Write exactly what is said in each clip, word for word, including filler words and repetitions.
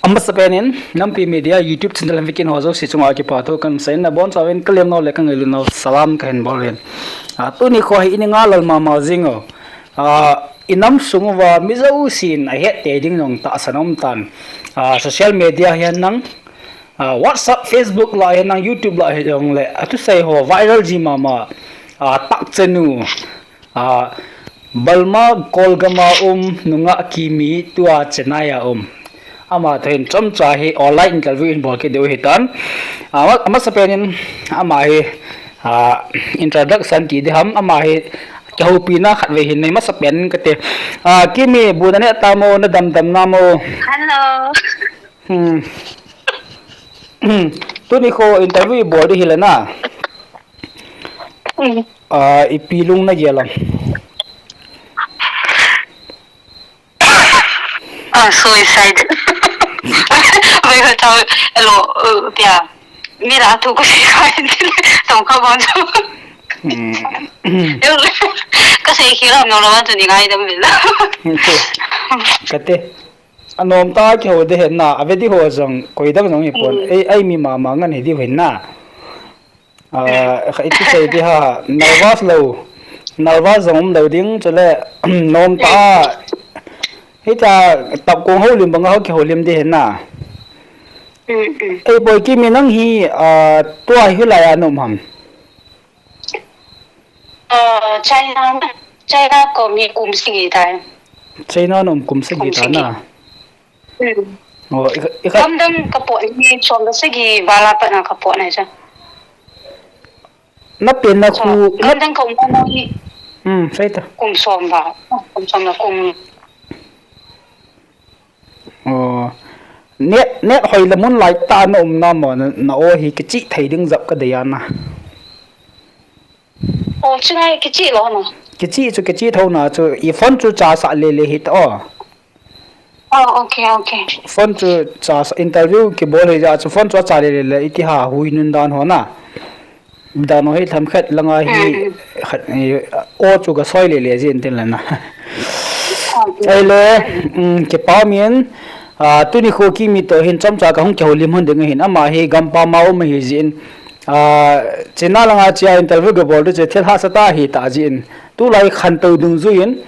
Amasapen in, Nampi Media YouTube channel hin vekit ho jouse chunga kipa thu kahin sei in, nabonchauvin kalem nau le kangailut nau salam kahin bol in. Ah, tuni kho hi ini ngalal mama jing o. Ah, inam sung uva mi jousen ahet tei ding jong tahsan aum tan. Ah, social media hihen lang, ah, WhatsApp, Facebook lah hihen lang, YouTube lah hijongle, athusei ho viral ji mama, ah, Takchanu. Ah, Burma Kolgam a um nungah Kimi tua Chennai a um. Ama toh hin chomcha hi online interview hin bol kit diu ahitan. Ah, ama, amasapen in ama hi, ah, introduction ti ding ham, ama hi kihoupina khatvei hin nei masapen in kate. Ah, Kimi, bu naneh tam o, nadam dam nam o? Hello. Hmm. Tuni kho interview ibol ding hile na. Hmm. Ah, ipi lung nagel am? Ah, suicide. Bai ka tau, alo, uh, pia. Mi la thu ko si ka, tong ka bon. Hmm. Kasei khi lam no la tu ni ngai dam la. Kate. Anom tah a kihou ding ahi na, ave ding ho jong, koi dang jong hipon. Mm. Ei, ei mi mama ngen hi ding ahi na. Ah, mm. Kha iti sei ding ham, nervous lou. Nervous jong um lou ding, chule, nom tah a. Mm. Hitia, tap kong houlim banga ho kihoulim ding ahi na. Mm, mm. Ei, boi Kimi nang hi, ah, tua hi lai a na um ham? Uh, China, China kom hi kum sagi tai. China na um kum sagi tai na. Hmm. Oh, i, i, gamdang kapot ni som sagi val a pat na kapot na cha. Napen na khu, gamdang ka um na hi. Hmm, sei ta. Kum som val. Kum som na kum. Oh, net, net hoi le mun lai tah a na um na mo, na, na o hi kichih thei ding jep kadei a na. Oh, chu ngai kichih lou na. Kichih chu kichih tho na chu, i phone chu charge sah le le hita o. Oh, okay, okay. Phone chu charge, interview kibol hi ja chu phone chu charge le le le, iti ham, hui nun dan ho na. Dan ho hi themkhat langa hi, mm, khat, eh, o chu kasoi le le jin tin la na. Okay. Ahile, mm, kipa umin, ah, tuni kho Kimi toh hin chomcha kahung kihoulim lhon ding ahin, ama hi gampam a um ahi jin, ah, China langa chia interview kabol ding chu thil hahsa tah ahi ta jin, tulai khantou dungjuiyin,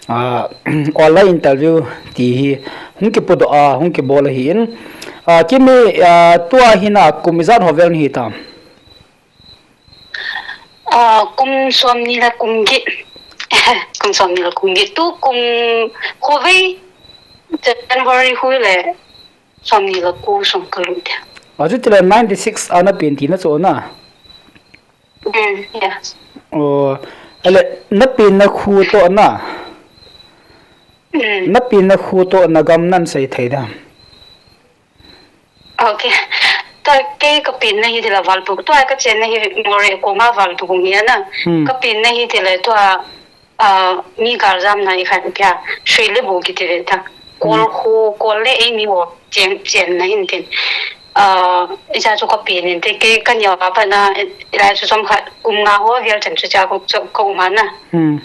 ah, online interview ti hi hung kipudoh a, hung kibol ahin. Ah, Kimi, ah, tua hi na kum ijat ho vel nahi tam? Ah, kum somni le kum get. Kum somni le kum get. Tu kum khovei January hui le somni le ko sung kalut dia. Achu tile ninety six a napen tina chu na. Mm, yes. Oh, ale, napen na khu toh na. Mm. Napen na khu toh na gam nan sei thei dam? Okay. Tua kei kapen na hi tila Valpu, tua kachen na hi Moreh koma Valpu kong hi na. Hmm. Kapen na hi tila tua, ah, mi galjam na i khat pia, Shwelebu kiti ve ta. Kol, hmm, khu, Kol le ei mi ho chen, chen na hin tin. Ah, icha chu kapen in te kei kaneo pa na, ilai chu chomkhat kum nga ho vel chen chu cha ko, ko ma na. Hmm.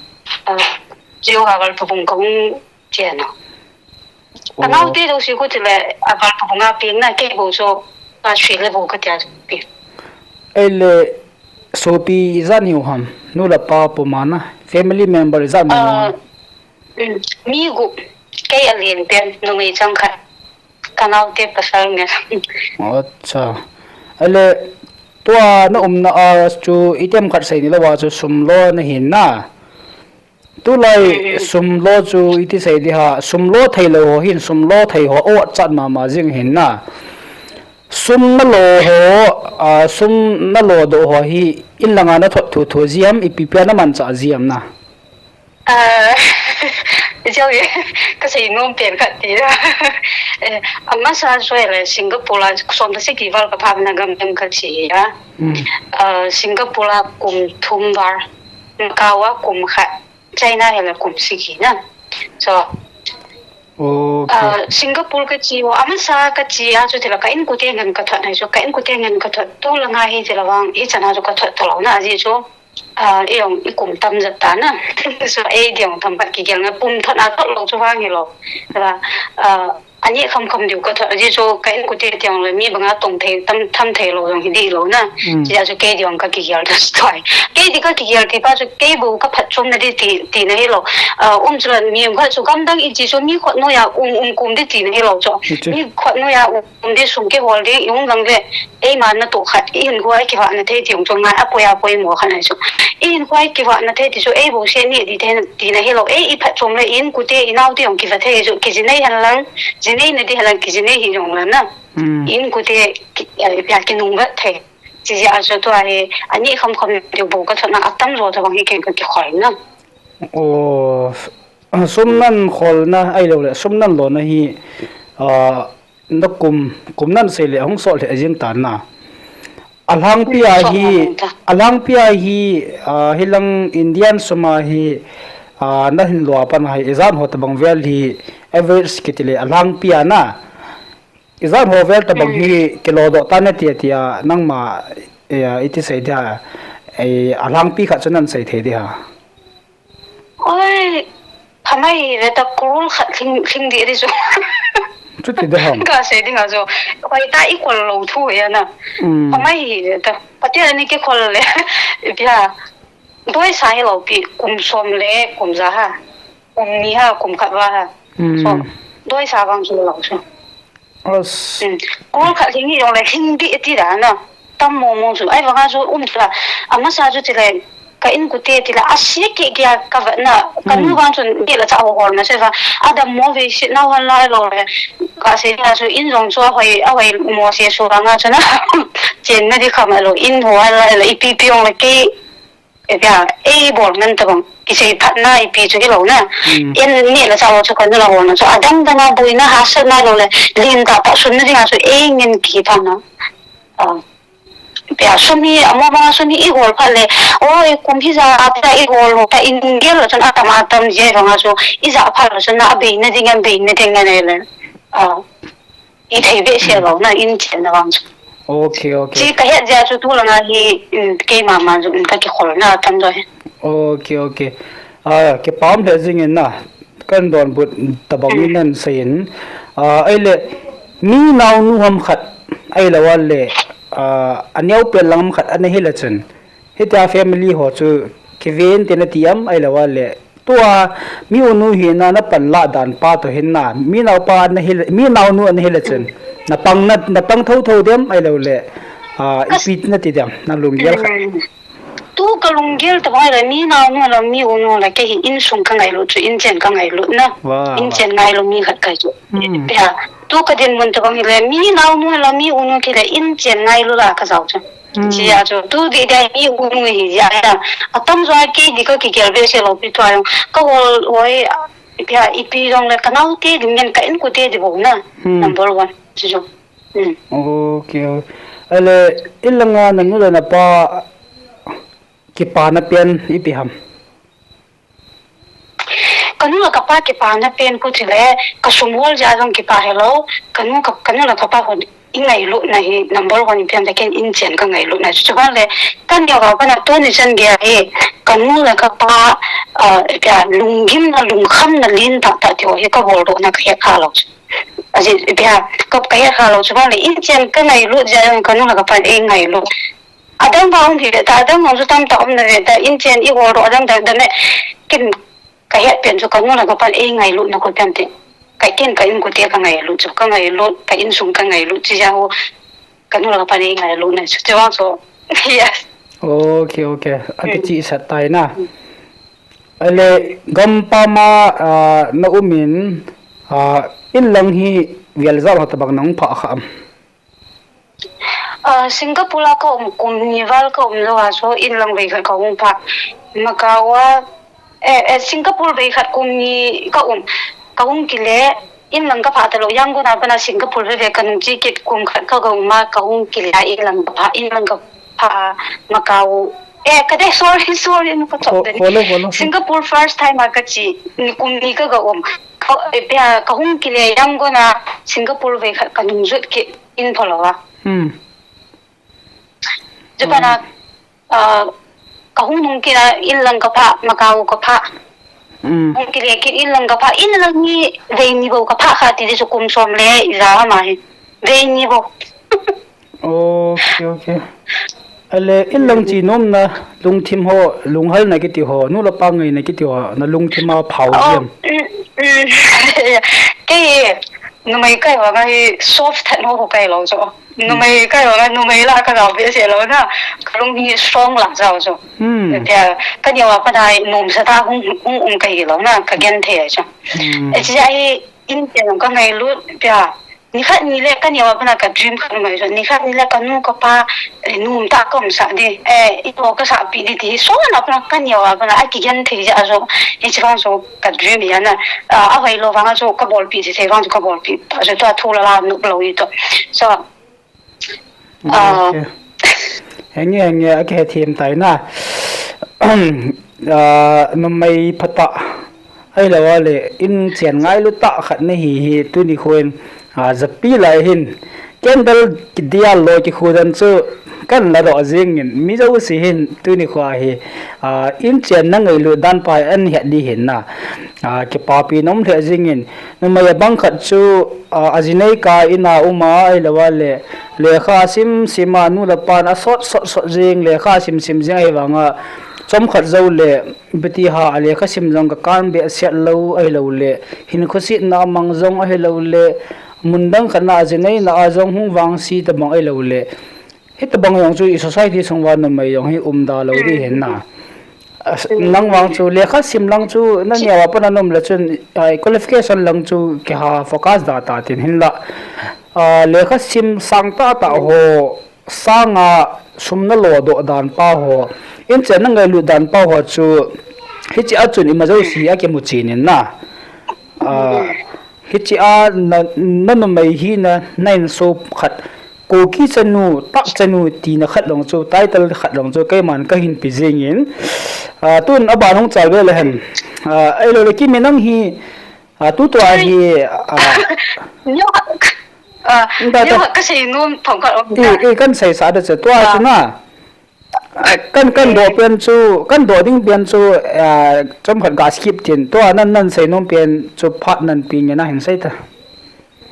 Ah, Jiu ha Valpu kong kong Chena. Oh. Ka naote jouse khu tile, a Valpu nga peng na kei bou chu, a Shwelebu katia chu peng. Ahile, sopi ijat nahiu ham, nu le pa puma na, family member ijat nahiu ham? Ah, mm, mi gup, kei alen pen, numei chang khat, ka naote pasal ngen. Acha. Ahile, tua na umna a chu item khat sei ni lou a chu sum lo nahin na. Tulai, mm, sum lo chu iti sei ding ham, sum lo thei lou ho hin, sum lo thei ho, o chat mama jing hin na. Sum na lo ho, a, sum na lo doh ho hi, in langa na thot thuthu ji ham, ipi pia na manchah ji ham na? Ah, jao ye, kasei nom pen khat ti la. Eh, amasa soi le Singapore la, som le sagi val kapha na gam dem kache a. Mm. Ah, Singapore la kum thum val, Macau a kum khat. China hi la kum sagi na. So, okay. Ah, Singapore kache u, amasa kache a chu tila ka inkote ngen kathot na chu, ka inkote ngen kathot, tu langa hi tila vang, ichan a chu kathot talou na, ajeh chu, ah, ijong ikum tam jat ta na. So, ei diong tam pat kigel na, kum thot a thot lou chu vang hilou. Tila, ah, Ani kham kham diu ka thot, ajeh chu ka inkote ti jong le mi banga tong thei, tam, tham thei lou jong hi dih lou na. Mm. Chijeh chu kei ding jong ka kigel ta chu tai. Kei ding ka kigel ti pa chu kei bou ka phatchomna ding ti, tina hilou. Ah, um chu la mi um khat chu gamdang i chi chu mi khut noiya um, um kum ding tina hilou chu. Hiche. Mi khut noiya um, um ding sum kihol ding i um lang le. Eima natoh khat, i hinkhoa i kivahna thei ti jong chu ngai apoi apoi mo khat ahi chu. I hinkhoa i kivahna thei ti chu, ei bou seh neh ding thei tina hilou, ei i phatchom le, i inkote, i naote jong kiva thei chu, kiji nei hen lang, ji nei na ding hen lang, kiji nei hi jong le na. Hmm. I inkote, ki, eh, pia kinung vet thei. Chijeh a chu tua hi, ani kham kham diu bou ka thot na, atam jo tabang hi ken ka kikhol na. Oh, sum nan kholna ahilou le, sum nan lona hi, ah, na kum, kum nan sei le, hung sot le, ajing tan na. Alhangpi a hi, alhangpi a hi, ah, hilang Indian sum a hi, ah, na hin lo a pat na hi, ijat ho tabang vel hi, average kiti le, alhangpi a na. Ijat ho vel tabang hi, kilodoh tan na tia tia, nangma, eh, iti sei dia, eh, alhangpi khat chu nan sei thei dia. Oi, phamai ve ta crore khat lhing, lhing ding ahi chu. Chuti de ham. Ka sei ding a chu. Oi ta i kol lou thu ya na. Mm. Phamai ve ta. Pati ani ke kol le. Bia. Doi sa hi lou pi kum som le kum ja ha. Kum ni ha, kum khat va ha. Mm. So, doi sa vang chu lou chu. As. Mm. Crore khat lhing hi jong le lhing ding ati da na. Tam mo mo chu. Ahivanga chu um chu la. Amasa chu ti le ka inkote ti la. Ase keh keh a ka vet na. Ka nu vang chun dih la cha ho hol na se va. Adam mo ve sit na hon lai lou le. Ka sei na chu in jong chu ahoi, ahoi mo se su vanga chu na. Chen na ding kha mai lou. In ho lai le ipi pi jong le kei. Epia, ei bol ngen tabang, kisei phat na ipi chu hilou na. Mm. En neh le chah lou chu ka nu le hon chu adang dang a boina hahsatna lou le, lentah tah sunna dinga chu ei ngen kipah na. Ah. Epia, sum hi, amavang sum hi i hol phat le, oi, kum hijat a i hol lou ta in gel lou chun atam atam jeh vang a chu, i jah phat lou chun na abeina ding, abeina ding ngen le. Ah. I thei behseh lou na, in chenna vang chu. Ok, ok. Chi ka het jeh chu tu langa hi, um, keima ma chu, um, ka kikholna tam jo hi. Ok, ok. Ah, kipa um lheh jing in na, kan donbut tabang in nan sei in. Ah, ahile, mi naonu ham khat, ahilou le, ah, aneo pen lang ham khat ana hile chun. Hitia family ho chu kiven tin nati am, ahilou le. Tua mi unu hina na panlah dan pa toh hin na, mi naopa na hile, mi naonu ana hile chun. Na pang na, na pang thotho dem ahilou le. Ah, ipi nati dem, na lunggel khat. Tu ka lunggel tabang le mi naonu le mi unu le kei hi insung ka ngailut chu, inchen ka ngailut na. Wow. Inchen ngailu mi khat kahi chu. Hmm. Epia, tu ka dinmun tabang le mi naonu le mi unu kile inchen ngailu la ka jao chu. Hmm. Chia chu, tu dih dih mi unu hi jia ya. Atam jo a kei ding ka kigel behseh lou pi tua jong. Ka hol hoi, epia, ipi jong le ka naote ding ngen ka inkote ding bou na. Hmm. Number one, chu chu. Hmm. Ok, ok. Ahile, in langa na nu le na pa kipana pen ipi ham. Ka nu le ka pa kipana pen khu chule, ka sum hol jeh a jong kipa helou, ka nu ka, ka nu le ka pa hon i ngailutna hi number one ipi ham tia ken inchen ka ngailutna. Chuvang le, ka neo ka pa na tuni chan gei hi, ka nu le ka pa, ah, tia lunggimna, lungkhamna lentah tah ti ho hi ka boldoh na ka het kha lou. Ajeh tia, ka, ka het kha lou chuvang le, inchen ka ngailut jeh a jong ka nu le ka pa in ei ngailut. Adang ba um hi ve ta, adang um chu tamtah um na ve ta, inchen i hol doh adang dang dang le, ken ka het pen chu ka nu le ka pan ei ngailutna khu pen ti. Ka ken ka inkote ka ngailut chu, ka ngailut, ka insung ka ngailut, chi jeh a ho, ka nu le ka pan ei ngailutna chu, chi vang chu, yes. Ok, ok. A kichih sat tai na. Ahile, gampam a, ah, na um in, ah, in lang hi vel jat ho tabang nang pha kha am. Ah, Singapore a ka um kum ni val ka um jou a chu in lang vei khat ka hung phah. Macau a, eh, eh, Singapore vei khat kum ni ka um, ka hung kile, in lang ka phah talou, Yangon a pat na Singapore veve ka nung chi kit kum khat ka ga um a, ka hung kile a in lang ka phah, in lang ka phah a, Macau. Eh, ka dei, sorry, sorry, nu ka chop de. Ho, ho lo, ho lo. Singapore first time a ka chi, ni kum ni ka ga um. Ka, eh, pia, ka hung kile Yangon a Singapore vei khat ka nung jut kit. In phalou a. Hmm. Japan a, ah, ka hung nung kit a in lang ka phah, Macau ka phah. Hmm. Hung kile kit in lang ka pha, in lang ni vei ni bou ka pha kha ti chu kum som le ijat ham ahi. Vei ni bou. Okay, okay. Ale, in lang chi nom na, lungthim ho, lunghal na kiti ho, nu le pa ngai na kiti ho, na lungthim a phau jeng. Kei, numei kai vang a hi soft that ho kai lou chu. Numei kai vang a, numei la ka lau be se lou na, ka lung hi strong la jao chu. Hmm. Tia, ka neo a pa nai nom sa ta hung, hung um kai lou na, ka gen thei chu. Hmm. E chi a hi, in te nong ka ngai lut, tia, Nikhat nile ka neo a pat a ka dream khat um ahi chu. Nikhat nile ka nu ka pa, eh, nom tah ka umsah di. Eh, ito ka sahpi di ti. So na pat a ka neo a pat a, a kigen thei jeh a chu. Hiche vang chu ka dream hi ana. Ah, a hoilou vang a chu ka bolpi thei vang chu ka bolpi. Ta chu tua thu la la nop lou ito. So, ah, okay. Henge, henge, a kihethem tai na. Ah, numei phatah. Ahilou le, in chen ngailu tah khat nahi hi, tuni khun, ah, japi lai hin, candle kidia lo kikhu dan chu, kan la doh jingin, mi jouse hin, tuni khua hi, ah, in chen na ngailu dan pa an het di hin na. Ah, kipapi nom lheh jingin, numei abang khat chu, ah, ajinei ka in a um a, ahilou le, lekha sim sim a nu le pan a sot sot sot jing, lekha sim sim jing ahi vang a, chomkhat jou le, Beti ha a lekha sim jong ka kan behseh lou ahilou le, hin khosetna a mang jong ahilou le, mun dang khat na a jinei na a jong hung vangse tabang ahilou le, hitabang jong chu i society sung uva numei jong hi umda lou di hin na. As, nang vang chu lekha sim lang chu na neo a pat a na um le chun, ai, qualification lang chu kiha focus da ta tin hinla. Ah, lekha sim sang tah tah ho, sanga sum na lo doh dan pa ho, in chen na ngailut dan pa ho chu, hiche a chun ima jouse a kimu chen in na. Ah, hiche a na, na numei hina, na insop khat, Kuki chanu, tak chanu tina khat jong chu, title khat jong chu, keiman ka hin pe jingin. Ah, tun aban hung chal ve le hen. Ah, ahilou le Kimi nang hi, ah, tutua hi, ah, Ah, nda ta. Ka sei nom thong khat um ta. I, i kan seisah da che tua chu na. Ah, kan, kan doh pen chu, kan doh ding pen chu, ah, chomkhat ga skip tin. Tua nan, nan sei nom pen chu phat nan pe nge na hin sei ta.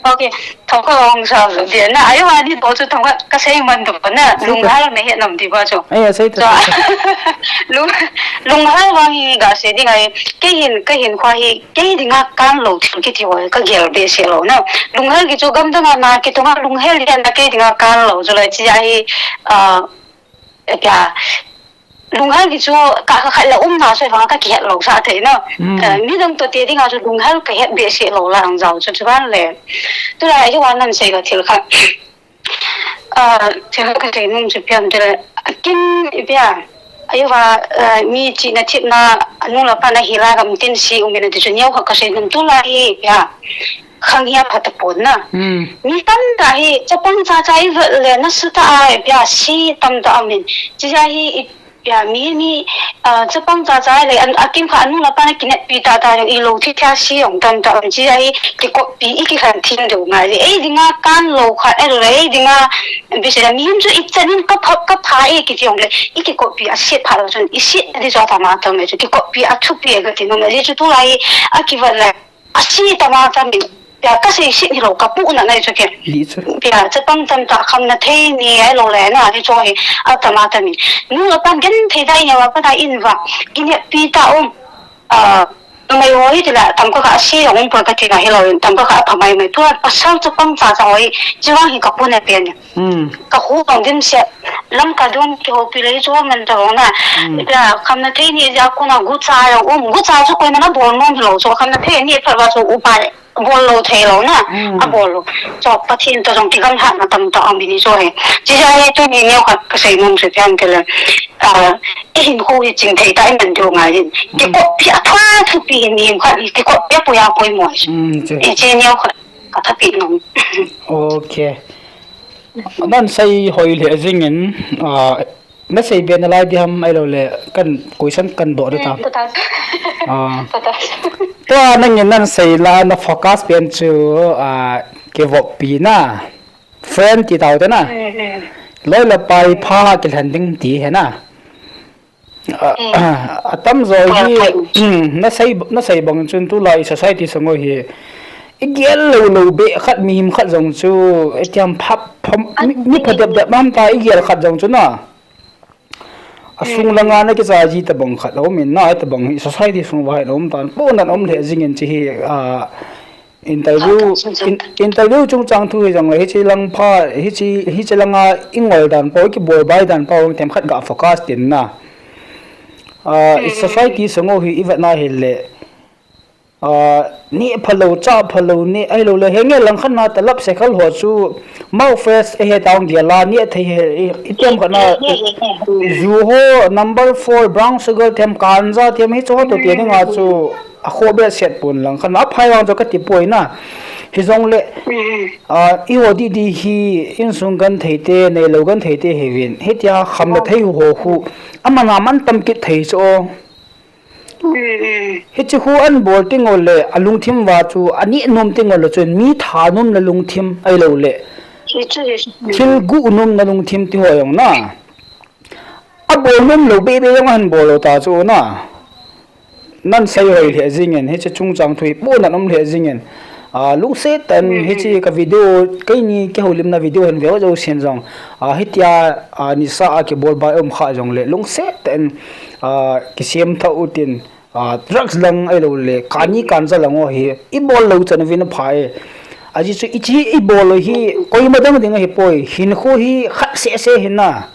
Okay, thong khat hung sa de na. Ayo ani doh chu thong khat ka sei man doh na. Sei ta. Lunghal na he nam ti ba chu. Ai, sei ta, sei ta. Lung, lunghal vang hi ga sei ding ahi. Kei hin, kei hin khua hi Kei dinga kan lou thil kiti ho ka gel behseh lou na. Lunghel ki chu gamdang a na kitonga lunghel hi na kei dinga kan lou chu lai chi ahi, ah, tia. Lunghel ki chu ka, ka khat la um na soi vang ka kihet lou sa thei na. Hmm. Ah, midang toh te dinga chu lunghel ka het behseh lou la ang jao chu chu ban le. Tulai hi wan nan sei ka thil khat. Ah, thil ka sei nom chu pian te le. Akin i pia. Ayuva, ah, mi chihna thepna, anu le apa na hila gam tin si um in ati chu neo khat ka sei nom tulai i pia. Khang hia pha tapon na. Hmm. Mi tamtah hi, chapang chacha i vet le, nasatah a i pia, si tamtah um in. Chija hi i pia, mi, mi, ah, chapang chacha le, an, akim kha anu le apa na kineppi tahtah jong i lo thithia si jong tamtah um. Chija hi, kikoppi, i kikhen thim deu ngai le. Ei dinga kan lou khat, ei lo le, ei dinga, Bisi la mihem chu i chanin ka pha, ka pha e kiti jong le, i kikoppi a set pha lou chun, i set di chu atam atam e chu, kikoppi a thupi e kati nom e, chu tulai a kivat le, a set tam atam e, pia ka sei set hilou, ka puhna nai chu ke. Di chu. Pia, chapang tamtah khamna thei ni, ahilou le, na, ni chu hi, atam atam e. Nu le pa genthei dai nia, pa dai in va, kineppi ta um, Ah, numei ho hi tila, tam kha kha a si jong um poi kati na hilou in, tam kha kha a pha mai mai. Tua pasal chapang chacha ho hi, chivang hi ka puna pen. Hmm. Ka hu bang dimset, Lamka dung kihoupi le hi chu man ta vang na. Hmm. Ila, khamna thei ni ja kuna gucha jong um, gucha chu koiman abol nom hilou, chu khamna thei ni phat va chu upa le. Bol lou thei lou na, hmm, abol lou. Chu Pathen toh jong kigamlhatna tamtah um in hi chu hi. Chija hi tuni neo khat ka sei nom chu pian ke le. Ah, i hinkho hi chingthei tah in man diu ngai in. Hmm. Kikoppi a thupi in hinkho hi kikoppi a poi a poimo. Hmm, chu. Hiche neo khat ka thapi nom. Okay. Nan sei hoi lheh jingin, ah, Na sei be nalai di ham ahilou le kan question kan doh di ta. Hmm, pata. Ah. Pata. Tua nangin nan sei la na focus pen chu, ah, kivoppi na. Friend ti tau te na. Hmm, hmm. Loi le pai pha kilhen ding ti hi na. A, atam jo hi, nasei, nasei bang chun tulai society sung u hi igel lou lou be khat, mihem khat jong chu itiam phap pham, mi, mi pha dep dep mam ta igel khat jong chu na. Asung langa na kicha ji tabang khat aum in na, tabang hi society sung uva hi aum tan. Pona aum lheh jing in chi hi, a, interview, in, interview chungchang thu hi jong le, hichi lang pha, hichi, hichi langa ingol dan po, kibol bai dan po, themkhat ga focus tin na. A, i society sung u hi i vet na hile, a, neh phalou, chah phalou, neh ahilou le, henge langkhat na talap sekhal ho chu, mouth fresh ahe tang gel a, neh thei he, i, itiam khat na, ju ho, number four, brown sugar them, ganja them, hichu ho toh te dinga chu, akhoh behseh pon langkhat na, aphai vang chu kati poi na. Hijongle, a, eiho didi hi, insung genthei te, neilou genthei te hiuvin. Hitia khamna thei ho khu, aman aman tam kit thei chu. Hichi khu ahin bol teng ule, alungthim uva chu, aneh nom teng ule chun, mi thanom na lungthim ahilou le. Thil guh nom na lungthim ti ho jong na. Abol nom lou bebe jong ahin bol u ta chu na. Nan sei hoi lheh jing in, hichi chungchang thu hi pona um lheh jing in. A, lungset tah in hichi ka video, keini kihoulimna video hin veu jousen jong. A, hitia, a, nisa a kibol bai um kha jongle, lungset tah in, a, kisem tha utin, a, drugs lang ahilou le, kani ganja lang ho hi, ibol lou chan uvin apha e. Ajeh chu, hichi ibol u hi, koima dang ding ahipoi, hinkho hi khat seh seh ahi na.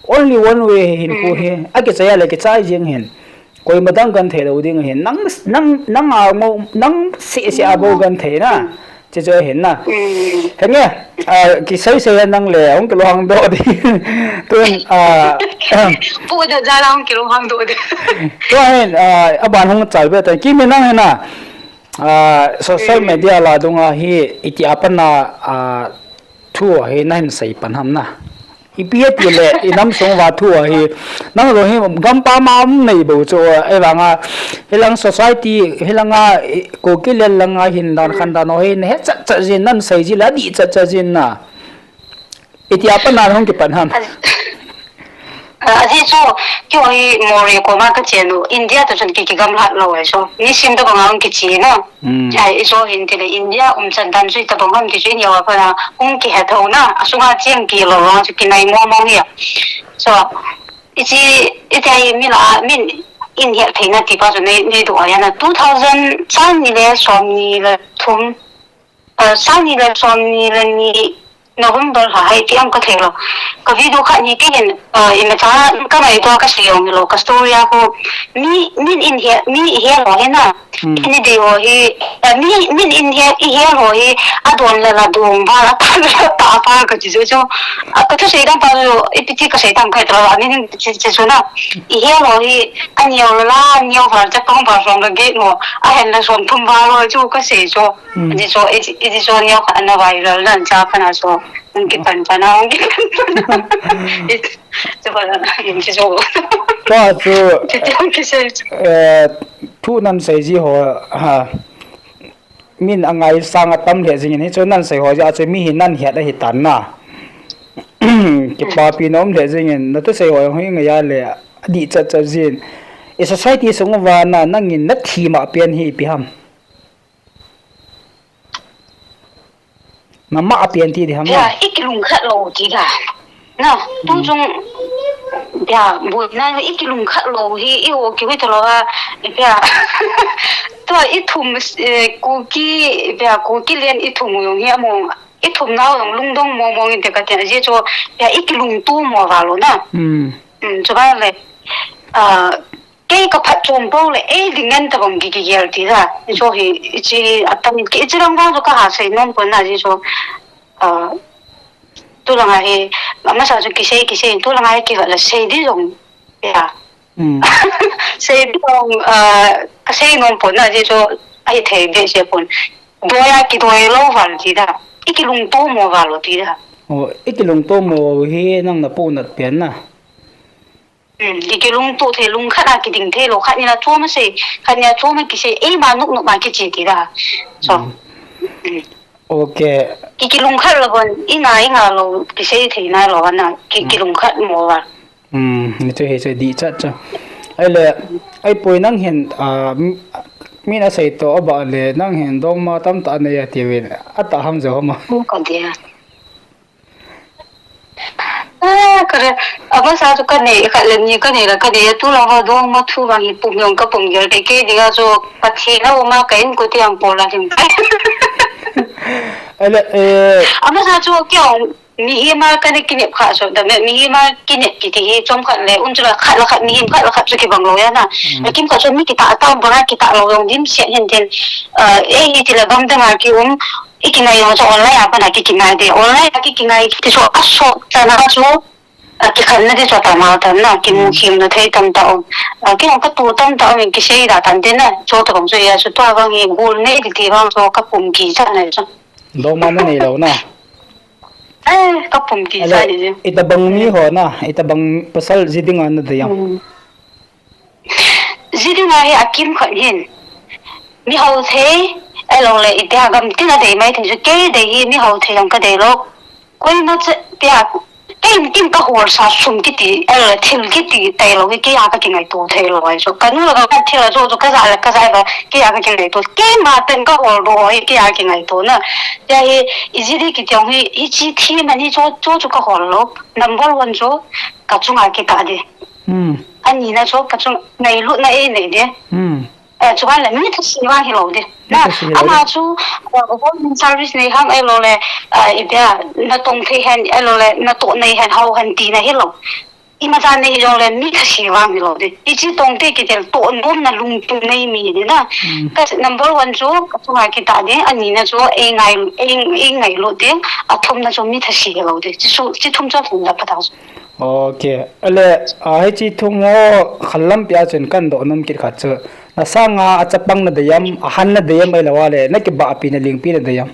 Only one way hinkho hi. Akichai a le kichai jeng ahin. Koima dang genthei lou ding ahin. Nang, nang, nang a ngou, nang seh seh a bou genthei na. Chuchu ahin na. Henge, a, kisei sei a nang le, hung kilunghang doh ding. Tun, a, pu da ja la hung kilunghang doh ding. Tua hin, a, aban hung chal be tan. Kimi nang hin na. A, social media la dunga hi, itia pat na, a, thu hi nahin sei pan ham na. Ipi ati le, inam sung uva thu ahi. Nang jong hi gampam a um nei bou chu, ahivanga, hilang society, hilanga, i, Kuki lel langa hin dan khan dan ho hi, nahet chat chat jin, nan sei ji le, adih chat chat jin na. Itia pat na hung kipan ham. A, ajeh chu, keiho hi Moreh koma kachen u, India toh chun ki, kigamlat lou ahi chu. Nisim tobang a hung kiche na. Ai, ijo hin tile India umchan dan chu itobang ham ti chu ineo a pat na hung kihet thou na, asunga cheng kilo vang chu kinai mong mong hi a. So, hichi, hitia hi mi la, min in het theina ti pa chu nei, neidoh ahi na, two thousand, sang ni le som ni le thum, a, sang ni le som ni le ni, November lha hi ti am kathei lou. Ka video khat hi kei hin, a, imacha ka ngaito a kasei jong hilou, ka story a khu mi, min in he, mi ihet ho hi na. Ni dei ho hi, a, mi, min in he, ihet ho hi, adon le la dong val, atan le la tah val kachi chu chu. A, kathusei dang pa chu, ipi ti kasei tam khat lou, amin chi, chi chu na. Ihet ho hi, aneo le la, aneo val, chapang val som le get mo, ahen le som thum val ho chu kasei chu. Iti chu, iti, iti chu neo khat ana viral dan cha khat na chu. Hung kipan pan a, hung kipan pan a. Iti chu khat na, iti chu. Tua chu, iti chu hung kisei chu. Eh, thu nan sei ji ho, ha. Min angaisang atam lheh jing in, hichu nan sei ho jeh a chu mi hi nan het ahi tan na. Kipapi na um lheh jing in, nathusei ho hi ngai a le, adih chat chat jin. I society sung uva na, nangin nathim a pen hi ipi ham. Mama a pen ti di ham na. Ya, i kilungkhat lou ti da. Na, tu chung, ya, boina i kilungkhat lou hi, i o kihui ta lou a, ya. Tua i thum, eh, Kuki, ya, Kuki len i thum u jong hi among, i thum nau jong lungdong mong mong inte kati, ajeh chu, ya, i kilungto mo val u na. Hmm. Hmm, chu ba le. Ah, Kei ka phatchom pou le, ei, ding ngen tabang ki, kigel ti da. Hichu hi, hichi atam, ki, hichi lang vang chu kaha sei nom pon na hichu, ah, tulanga hi, amasa chu kisei, kisei, tulanga hi kivet le sei di jong, ya. Hmm. Sei di jong, ah, kasei nom pon na hichu, ahithei behseh pon. Doi a kidoi lou val ti da. I kilungto mo val u ti da. Oh, i kilungto mo hi nang napohnat pen na. Hmm, i kilungto thei, lungkhat a kiding thei lou, khat ni la chom a sei, khat ni a chom a kisei, eima nop nop a kiche ti da. So. Hmm. Hmm. Okay. I kilungkhat lou bon, i nga, i nga lou, kisei thei nai lou na, ki, hmm, kilungkhat mo va. Hmm, hichu, hichu dih chat chu. Ele, ai poi nang hin, ah, m-, min asei to aba le, nang hin dongma tamtah nei ati vin, atah ham jo ham a. Ko ka dia. Ah, kare, amasa chu kanei, khat le ni kanei la, kanei a tu la ho dongma thu vang hi pum jong kapum gel te, kei dinga chu Pathen a um a ka inkote ang pol a him. Ele, eh. Amasa chu kei ong, mihem a kana kinep kha chu, da me, mihem a kinep kiti hi, chomkhat le, un chu la khat la khat, mihem khat la khat chu kibang lou ya na. Mm. Kimkhat chu mi kitah, atah banga kitah lou jong dimset hin tin, eh, ei hi ti la gamdang a ki um, i kingai jong chu online a pat a ki kingai de, online a ki kingai ti chu asot chan a chu, a kikhenna di chu tamtah um na, kimu, mm, khemna thei tamtah um. A, kei jong katoh tamtah um in kisei da tan tin na, chu tabang chu ya chu tua vang hi gol nei ti ti vang chu kapum kichat na chu. Dongma nanei lou na. Eh, kapum kichat ni chu. Itabang mi ho na, itabang pasal ji dinga nadei am? Mm. Ji dinga hi akimkhat hin. Mi hao thei, ahilou le, itia gamtin a dei mai thei chu, kei dei hi mi hao thei jong kadei lou. Koima che, tia, kei in kin kahol sa sum kiti, ahilou le, thil kiti, tailou hi, kei a kakingaito thei lou ahi chu. Kanu la kathil a chu, chu kaja le, kaja ba, kei a kakingaito. Keima ten kahol doh hi, kei a kingaito na. Tia hi, iji di kiti jong hi, hichi thi mani chu, chu, chu kahol lou. Number one chu, kachunga kitah di. Hmm. Ani na chu, kachung, ngailutna einei di. Hmm. Eh, chuban le mi thase vang hilou di. Mi thase hilou di. Ama chu, eh, government service nei ham ahilou le, eh, itia, natong thei hen, ahilou le, natoh nei hen, hao hen tina hilou. Imacha nei jong le mi thase vang hilou di. Hichi tongte kitel toh nomna lungthim nei mi di na. Mm. Ka number one chu, kachunga kitah di, ani na chu, eingai, ei, eingailut di, athumna chu mi thase hilou di. Chi chu, chi thum chu athum la phatah chu. Ok. Ale, a, hichi thum ho khat lampi a chun kahin doh nom kit khat chu. Nasanga achapang nadei am, ahan nadei am ahilou le, nakibahpi nalingpi nadei am?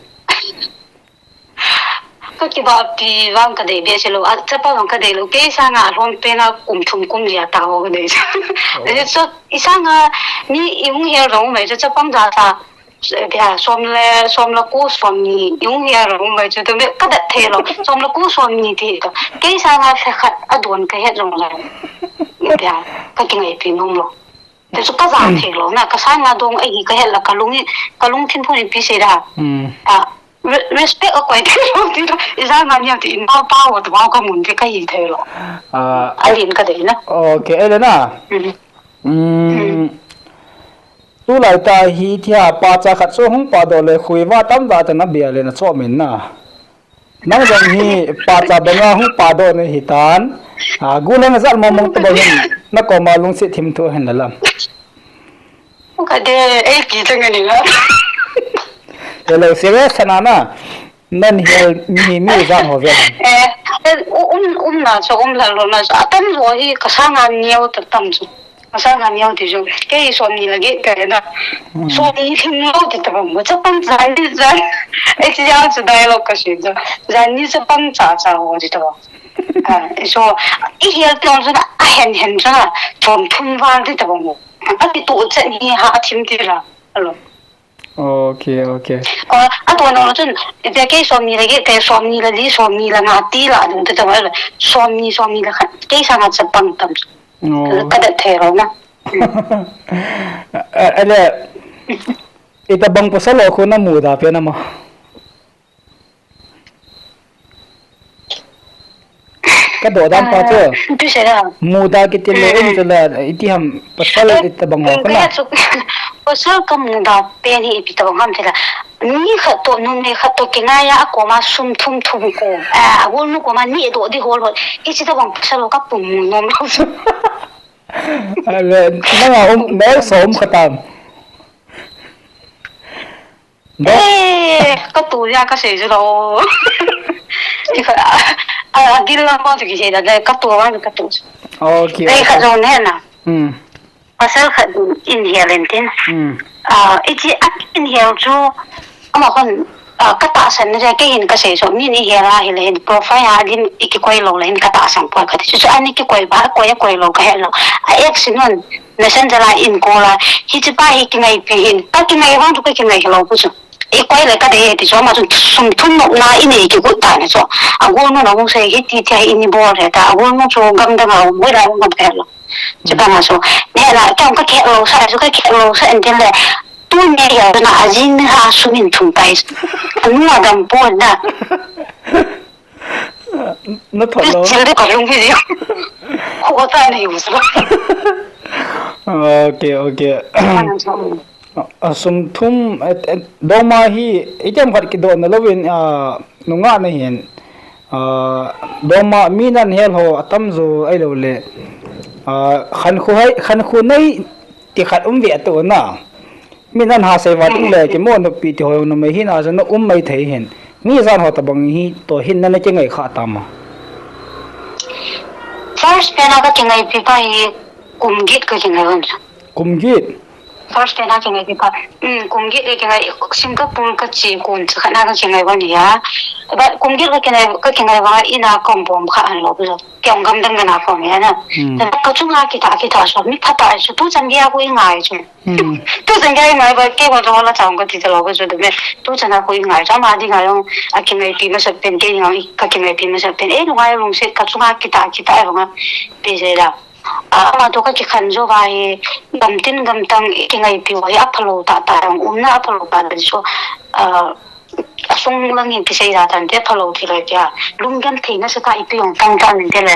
Kakibahpi vang kadei behseh lou, achapang vang kadei lou, kei sanga alhom pen a kum thum kum li a tah ho kadei. Oh. Ajeh chu, isanga mi ihung hel jong um mai chu chapang jat a Bia, som le, som le ko, som ni, ihung hel jong um mai chu, tu me kadat thei lou, som le ko, som ni ti to. Kei sanga lhakhat adon kahet jong le. Bia, kakingaipi nom lou. Ti chu kaja thei lou, na, kasanga dong ahi kahet la, kalung, kalungthim phung ipi sei da. Hmm. A, re-, respect akoi thei lou ti to, isanga neo ti in pa pa ho to, pa kamun ti kahi thei lou. Ah. Alen kadei na. Ok, Elena. Hmm. Hmm. Hmm. Tulai tah hi ithia pacha khat chu hung pahdoh le khuiva tamtah tah nabia le nachom in na. Nang jong hi pacha banga hung pahdoh nahi tan. A, gulang jat mong mong tobang hin nakoma lungset thim thu hin la lam. Kade, eh, kichang ani la. Hello, serious sana na. Nahin hel mi, mi jat ho ve. Eh, eh, u-, um, umna chu, um lal lona chu, atam jo hi kasanga neo ta tam chu. Kasanga neo ti chu. Kei somni la get kai na. Hmm. Somni thim lou ti tabang. Chapang jan ni jan. Eh, chi jang chu dialogue kasei chu. Jan ni chapang cha cha ho ti tabang. Ah, eh, so, ihel ti ong chu na, ahen hen chu na. Chom thum val ti tabang. Ati tu chan hi ha thim ti la. Hello. Ok, ok. Ah, atoh nung chun, ipi kei somni le get, kei somni le li, somni le nga ti la ding te tawh, somni, somni le khat, kei sanga chapang tam. Oh. Kadat thei lou na. Eh, ele, itabang pasal ho khu namuda pen ama. Kadoh dan pa chu. Ah, tu se la. Muda kiti le um chu la, iti ham pasal itabang ho kana. Pasal kamuda pen hi ipi tabang ham ti la. Mi khat toh, numei khat toh kingai a, akoma sum thum thum ko. Ah, agolnu koma neh doh di hol hol. Hichi tabang pasal ho kapum nom lou. Ale, nanga um, nang som khatam. Eh, katu ja kasei chu lou. Ti kha, a, a, agil lang bang chu kisei da, da, katu bang chu katu. Ok, ok. Khat jong ne na. Hmm. Pasal khat in hel in tin. Hmm. Ah, iti a in hel chu, ama khun, ah, katahsan na ja, kei hin kasei chu, min ihel a hile hin profile a din ikikoi lou le hin katahsan poi kati. Chu chu ani kikoi ba, koi a koi lou kahe lou. A ex nun, Messenger a in call a, hiche pa hi kingaipi hin, kakingai vang chu kakingai lou pu chu. Ikoi le kadei ti chu ama chun sum thum nopna inei kigot ta ni chu. Agolnu na hung sei hiti ti hi ini bol he ta. Agolnu chu gamdang a um, hoilai um gam kahe lou. Chupang a chu, ne la, kei ka keh lo sa, chu ka keh lo sa, and then le, tu ne ya na, a jing ni ha su min thum pai. Anu adam po na. Na thot lo. Chil de ka lung hi. Ho ta ni u sa. Okay, okay. A sum thum, doma hi, item khat kidoh na lovin, a, nunga na hin. A, doma mi nan hel ho atam jo ai lo le. A, khan khu hai, khan khu nei ti khat um ve to na. Mi nan ha sei va ding le, kimo nupi ti ho jong numei hina jong na um mai thei hin. Mi jan ho tabang hi to hin na na kingai kha tam a. First pen a ka kingaipi pa hi kum get ka kingai wan. Kum get? First pen a kingaipi pa. Um, kum get ka kingai Singapore ka che kon cha khat na ka kingai wan ya. But kum get ka kingai, ka kingai wan ina kong bom kha an lo bu. Kei ong gam dang na ko mi na. Ka chunga kita kita so mi pha ta so tu chan dia ko i ngai chu. Tu chan gei ngai ba kei ko jong la chang ka ti ta lo ka chu de me. Tu chan a ko i ngai cha ma di ngai jong a kingaipi masa pen kei jong ka kingaipi masa pen. E ngai lungset ka chunga kita kita e banga. Pe je la. A, ama to ka kikhen jo va hi, gam tin gam tang i kingaipi u hi a phalo tah tah jong umna a phalo tah tah chu, a, a sung lang in kisei ja tan te phalo ti lai tia. Lungdam theina sa ka ipi jong tang tah min te le.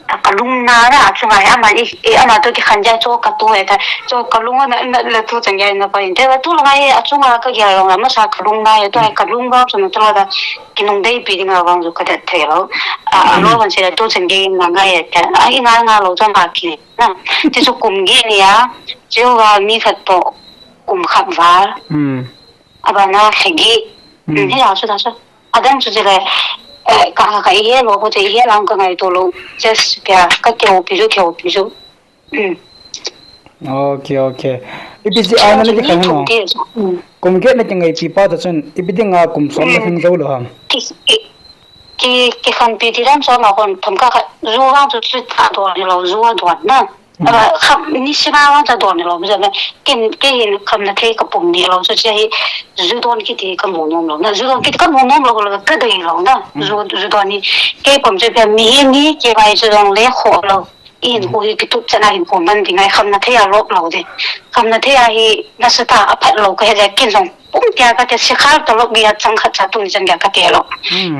A ka lungna na a chunga hi ama i, i ama to kikhen ja chu ka tu e ta. Chu ka lung na, na le tu chan ja na pa in te la tu la ngai a chunga ka gel jong la masa ka lungna e tu ai ka lung ba chu na tu la da. Kinung deipi ding a vang chu ka det thei lo. A, a lo van se la tu chan gei na ngai e ta. A i ngai ngai lo chang ka ki. Na, ti chu kum get ni a, Jehovah mi khat to kum khat val. A ba na thegi. Hi la chu ta chu. A dang chu le, eh, ka ka i he lo ko te i he lang ka ngai to lo. Just kya ka keu pi chu keu pi chu. Okay, okay. Ipi ti a na ni khan no. Kum get na kingaipi pa ta chun, ipi ding a kum som na hin zo lo ham. Ki, kikhanpi ti dan so ma kon tham ka ka zu vang chu chu ta don ni lo, zu a don na. Aba kham ni sima vang cha don ni lo, mi ja na. Kin ke hin kham na thei ka pum ni lo, chu che hi zu don kiti ka mu nom lo na. Zu don kiti ka mu nom lo, ka dei lo na. Zu, zu don ni ke pum che pe mi hi ni ke vai chu dong le kho lo. In ko hi kitup chan a hin ko man ding ai kham na thei a lop lo de. Kham na thei a hi na sa ta a phat lo ka he le kin jong pum tia ka te si khal ta lop bia chang khat cha tu ni chan ka te lo.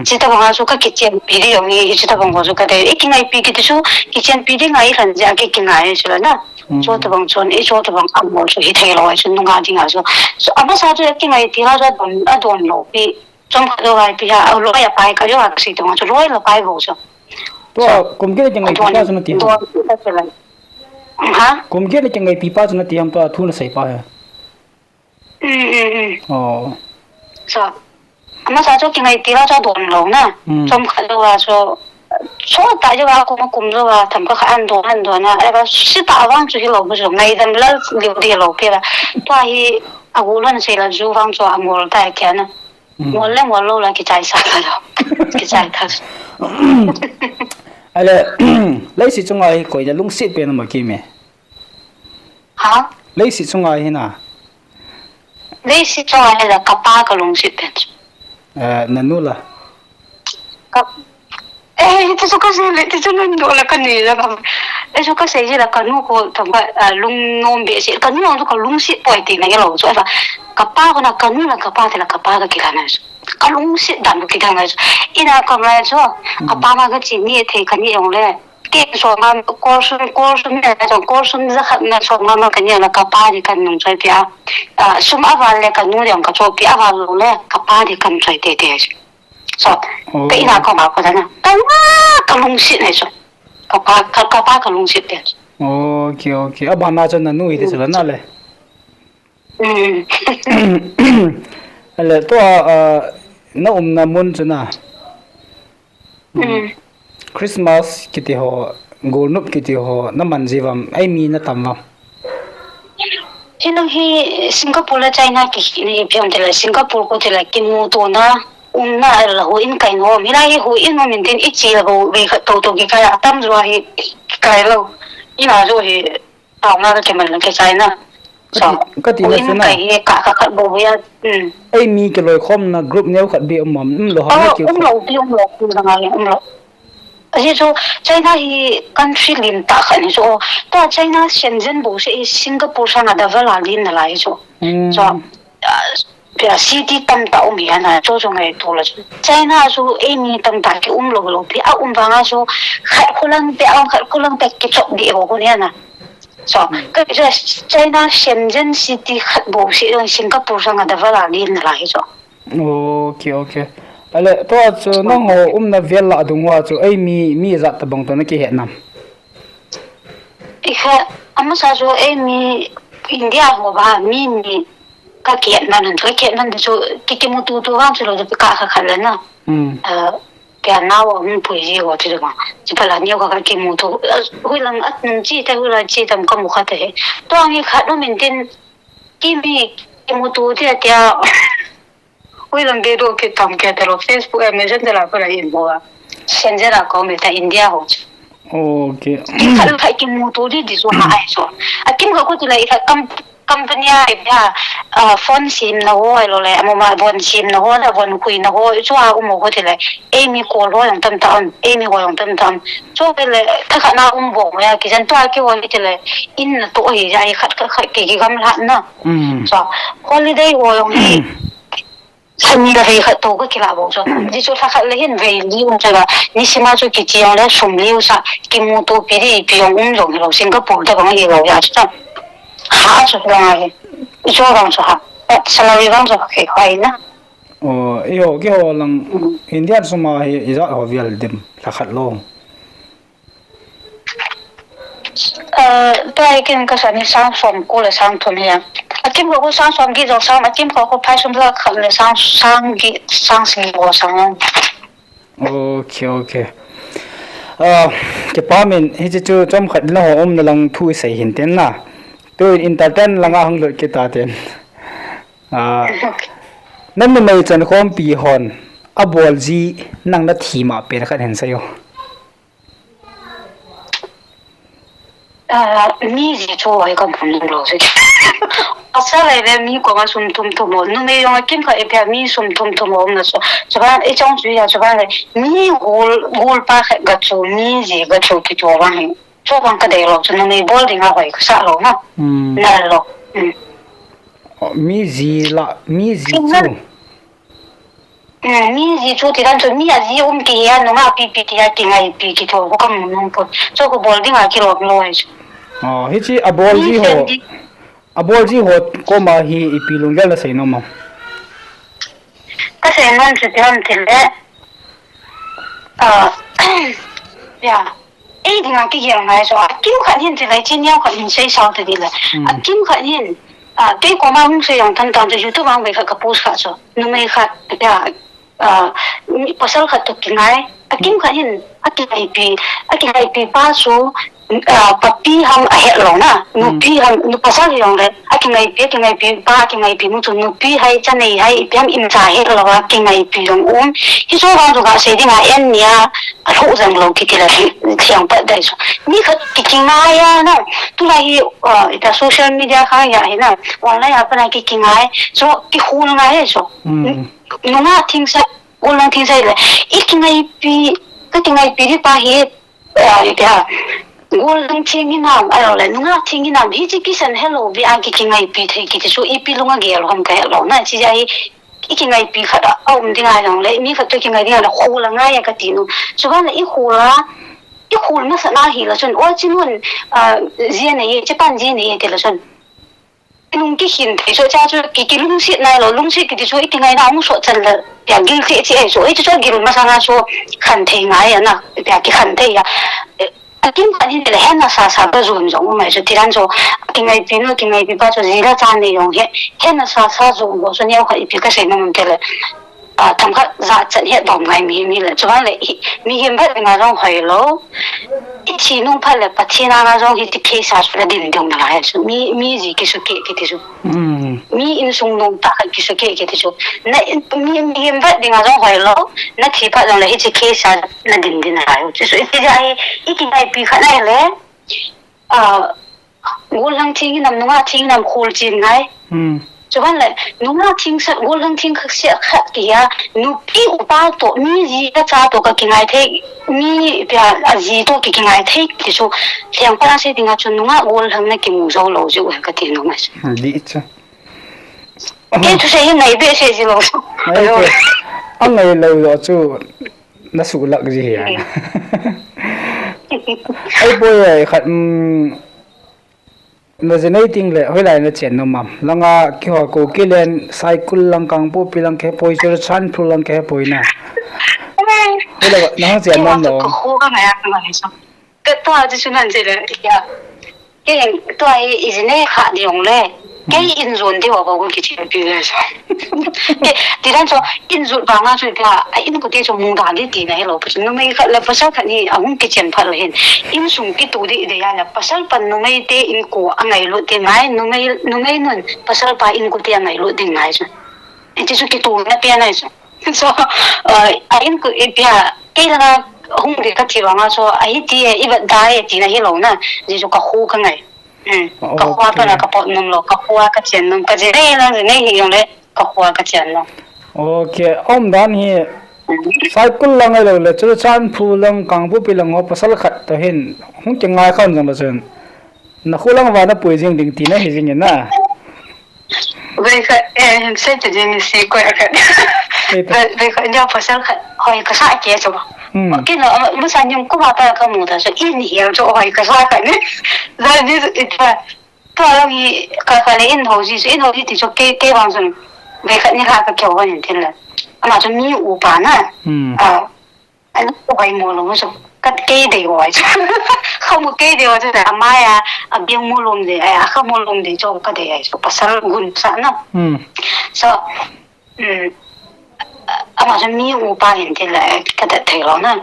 Chi ta bang a su ka kichen pi di jong ni chi ta bang ko su ka te. I kingaipi kiti su kichen pi di ngai khan ja ki kingai su la na. Chu ta bang chon i chu ta bang a mo su hi thei lo ai su nunga ding a su. Su a ma sa chu kingai ti la ja don a don lo pi. Chom khat lou lai pi ha, loi a pai ka lou a ka sei tung a chu loi la pai bou chu. Tua kum get a kingaipi pa chu nati ham? Ha? Kum get a kingaipi pa chu nati ham tua thu nasei pa hi? Um, um, um. Oh. So, amasa chu kingaipi la chu adon lou na. Chom khat lou a chu, chu ta jou a kum kum jou a tham kha kha an don an don a, eva si ta vang chu hilou bu chu ngaidam lal liu di lou pi la. Tua hi a gu lon sei la ju vang chu a ngol ta kia na. Ngol le ngol lou la kichai sa kha lou. Kichai kha. Ale, leiset chunga hi koina lungset pen ama kime. Ha? Leiset chunga hi na. Leiset chunga hi la kapa ka lungset pen. Eh, nanu la. Ka Eh, ti chu ka sei le, ti chu nanu la ka ni la ka. Eh, chu ka sei ji la ka nu ko thamba lung nom be si. Ka nu chu ka lungset poi ti na ke lou chu. Ka pa ko na ka nu la ka pa ti la ka pa ka kila na chu. Ka lungset dan ki dan na chu. Ina ka ma chu. Ka pa ma ka chi ni thei ka ni jong le. Ke so ma ko sun ko sun ne na jong ko sun za khat na so ma ma ka ni la ka pa di kan nung choi pia. Sum a val le ka nu jong ka cho pi a val lo le ka pa di kan choi te te. So, ka ina ko ma ko dana. Ka wa ka lungset nai so. Ka pa ka, ka pa ka lungset te. Okay, okay. Abana chu nanu hi te sala na le. Ale to a na umna mun chu na. Christmas kiti ho, golnop kiti ho na man ji vam, ai mi na tam vam. Hilai hi Singapore le China ki ni pion te le Singapore ko te le kimu to na umna la ho in kai no. Hilai hi ho in no min tin i chi la bo ve kha to to ki kai a tam jo hi kai lo. Ina jo hi tao nga ka kiman la ki China. So ka ti na in kai hi ka ka khat bo ya. Ai mi ki loi khom na group neu khat bi um mam um lo ha na ki. Um lo bi um lo ku na ngai um lo. Ajeh chu China hi country lim tah khat ahi chu. Tua China Shenzhen bou seh hi Singapore sanga double a lim nalai chu. Hmm. Chu, ah, pia city tamtah um hi ana, chu chu ngaito le chu. China chu eimi tamtah kium lou lou pi a um vanga chu khat khu lang pia, khat khu lang pia kichop ding ho khu ni ana. Chu, hmm, ka chu China Shenzhen city khat bou seh jong Singapore sanga double a lim nalai chu. Ok, ok. Ale, tua chu nangho umna vel lah dung hoa chu, eimi, mi ijat tabang toh nakihet nam? Ikha, amasa chu eimi India ho ba, mi ni kakihet man, kakihet man chu, ki, kimuto to vang chu lou, ka kha kha le na. Hmm. Ah, pia nao hung pui ji ho chu ba. Chu pala ni ka, kakimuto. Ah, hoilang at nung chi ta, hoilang chi tam kamu kha ta he. Tua ngi khat um intin, kimi kimuto tia tia. Hoilang gei doh kit tam kei ta lou, Facebook a Messenger a kona in bol a. Shenzhen a ka um e ta India ho chu. Ok. Kim khat khat kimuto di di chu ha ai chu. Akim khat khu chu le ikha kam, company a ipia, ah, phone simna ho ahilou le, amama von simna ho, la von khuina ho, chu a um ho chu le, eimi kol ho jong tamtah um, eimi ho jong tamtah um. Chu le, thakhat na um bou ya, kijen tua kiho hi chu le, in natoh hi ja, ikhat khat khat ki, kigamlat na. Mm. Chu, holiday ho jong hi, Lha ni le vei khat to ka kilah bou chu. Ji chu lha khat le hin vei li um chu la. Nisim a chu kichi jong le sum liu sa. Kimuto pi di pi jong um jong hilou. Singapore tabang hilou ya chu. Ha chu lang a hi. Chu bang chu ha. Salary bang chu kei khai na. Oh, eiho, keiho lang Indian sum a hi ijat ho vel dem lha khat lou. Ah, tua hi ken kasa ni sang som ko le sang thum hi a. Akim khat khu sang som get jong sang, akim khat khu phai sum lha khat le sang, sang get, sang sagi ho sang. Ok, ok. Ah, kipa min, hiche chu chomkhat nangho umna lang thu isei hin tin na. Tun entertain lang a hung lut kit ta tin. Ah, na numei chankhompi hon abol ji nang nathi ma pen khat hin seiyo. Ah, mi ji chu hoi ka bol lou se. Asa lai le mi koma sum thum thum ho. Numei jong akim khat ipia mi sum thum thum ho um na so. Chuban, ichong chu ya chuban le. Mi gol, gol pa khat ga chu, mi ji ga chu kiti vang hi. Chu vang ka dei lou chu numei bol ding a hoi ka sa lou na. Hmm. Na lou. Hmm. Oh, mi ji la, mi ji chu. Eh, mi ji chu ti dan chu mi aji um ti a nungah pipi ti a kingaipi kiti ho ka mu nom pon. Chu ka bol ding a kilom lou ahi chu. Oh, hiche abol ji ho. Abol ji ho koma hi ipi lunggel na sei nom am? Ka sei nom chu ti ham ti le. Ah, ya. Ei dinga kigel ngai chu, akim khat hin ti lai chi neo khat hin sei sao ta di le. Hmm. Akim khat hin, ah, kei koma hung sei jong tam tam chu YouTube a hung vei khat ka post kha chu. Numei khat, ya, ah, mi pasal khat toh kingai. Akim khat hin, akingaipi, akingaipi pa chu, ah, papi ham ahet lou na. Hmm. Nupi ham, nu pasal hi jong le. Akingaipi, akingaipi pa, akingaipi nu chu nupi hai, chanei hai, ipi ham imcha het lou a, kingaipi jong um. Hichu vang chu ka sei ding a, en nia, alhuh jeng lou kiti la, thiang pat dai chu. Mi khat ki, kingai a na, tulai hi, uh, ita social media kha ya hi na, online a pat na ki, kingai, chu kihul ngai chu. Mm. Nungah thingsa, gollhang thingsa le, i kingaipi, ka kingaipi di pa hi, Ah, ipi ham, gollhang theng hinam, ahilou le, nungah theng hinam, hiche kisan helou ve a ki, kingaipi thei kiti chu, ipi lunga gel ham ka het lou na, hiche hi, i kingaipi khat a, a um ding a jong le, mi khat toh kingai ding a le, khol a ngai a ka ti nom. Chuban le i khol a, i khol masat na hi la chun, o chinun, ah, ji a nei, chepan ji a nei ti la chun. Nung kikhin thei chu, cha chu ki, kilungset nai lou, lungset kiti chu i kingaina hung sot chan le, pia gil thei chi ahi chu, i chu chu gil masanga chu khan thei ngai ana, pia kikhan thei a. Eh, akim khat hin le hen nasa sa ka jon jong um ahi chu, tidan chu, kingaipi nu, kingaipi pa chu, ji le cha nei jong hi, hen nasa sa jon ho chu neo khat ipi ka sei nom am ti le. Ah, themkhat jachat het dom ngai mi, mi le. Chuban le, hi, mihem vet dinga jong hoilou. I thi nung phat le Pathen anga jong hiche case a chu na din ding nalai chu. Mi, mi ji kisukeh kiti chu. Mm. Mi insung nung tah khat kisukeh kiti chu. Na, mi, mihem vet dinga jong hoilou. Na thi phat jong le hiche case a na din din nalai chu. Chu, hiche hi, i kingaipi khat ahi le. Ah, gollhang theng hinam, nungah theng hinam khol chen ngai. Hmm. Chuban le, nungah theng sat, gollhang theng khat sat khat kiti a, nupi upa toh, mi ji le cha toh ka kingai thei, Mi pia aji to ki kingai thei ti chu, leng pa se dinga chu nunga gol hang na kimu jou lou jeh u ka ti nom ai. Di chu. Kei thusei hi ngai behseh ji lou. Ngai behseh. Angai lou lou chu na suhlak ji hi a. Ai poi ai khat, um, na ji nei ting le hoilai na chen nom am. Langa kihou ko kilen Saikul lang Kangpokpi lang kihepoi Churachandpur lang kihepoi na. Hoilai na hung chen nom lou. Ka khu ka ngai a ka ngai sa. Ka tua chu chu nan che le, ya. Kei tua hi ijine kha di ong le. Kei in jon di wa ko ki chi pi le sa. Ti dan chu in jot ba nga chu tia, a in ko te chu mung da di ti na hello. Numei khat le pasal khat ni a hung kichen phat le hin. In sung kitu di de ya le pasal pan numei te in ko a ngailut te ngai, numei, numei nun pasal pa in ko te a ngailut te ngai chu. Ti chu kitu na pe nai chu. So, uh, a in ko, eh, pia, kei langa hung di ka ti vanga so, a hi ti e, i vat da e, ti na hi lo na, ji chu ka khu ka ngai. Hmm. Ka khu a pa na ka pot nom lo, ka khu a ka chen nom, ka je nei lang je nei hi yong le, ka khu a ka chen nom. Okay, um dan hi, Saikul lang ai lo le, Churachandpur lang, Kangpokpi lang ho, pasal khat to hin, hung ki ngai khan jang lo chen. Na khu lang va na pui jing ding ti na hi jing na. Vei khat, eh, hin sei te ding si ko ya khat. Vei, vei khat, nia pasal khat, hoi ka sa ke chu. Hmm. Ki no, mu sa nyum ku ma pa ka mu ta chu, in hi chu hoi ka sa khat ni. Za ni ita. Tua lang hi, ka, ka le in ho ji, in ho ji ti chu ke, ke bang sun. Vei khat ni la ka ke ho ni tin la. Ama chu mi upa na. Hmm. A, Ani ko bai mo lom so. Kat kei dei oi. Khamu kei dei oi, amaya, abiang mo lom dei, ai, akha mo lom dei, cho ka dei ai, so pasal gun sa na. Hmm. So, um, ama so mi upa hin ti la, ka da thei lo na.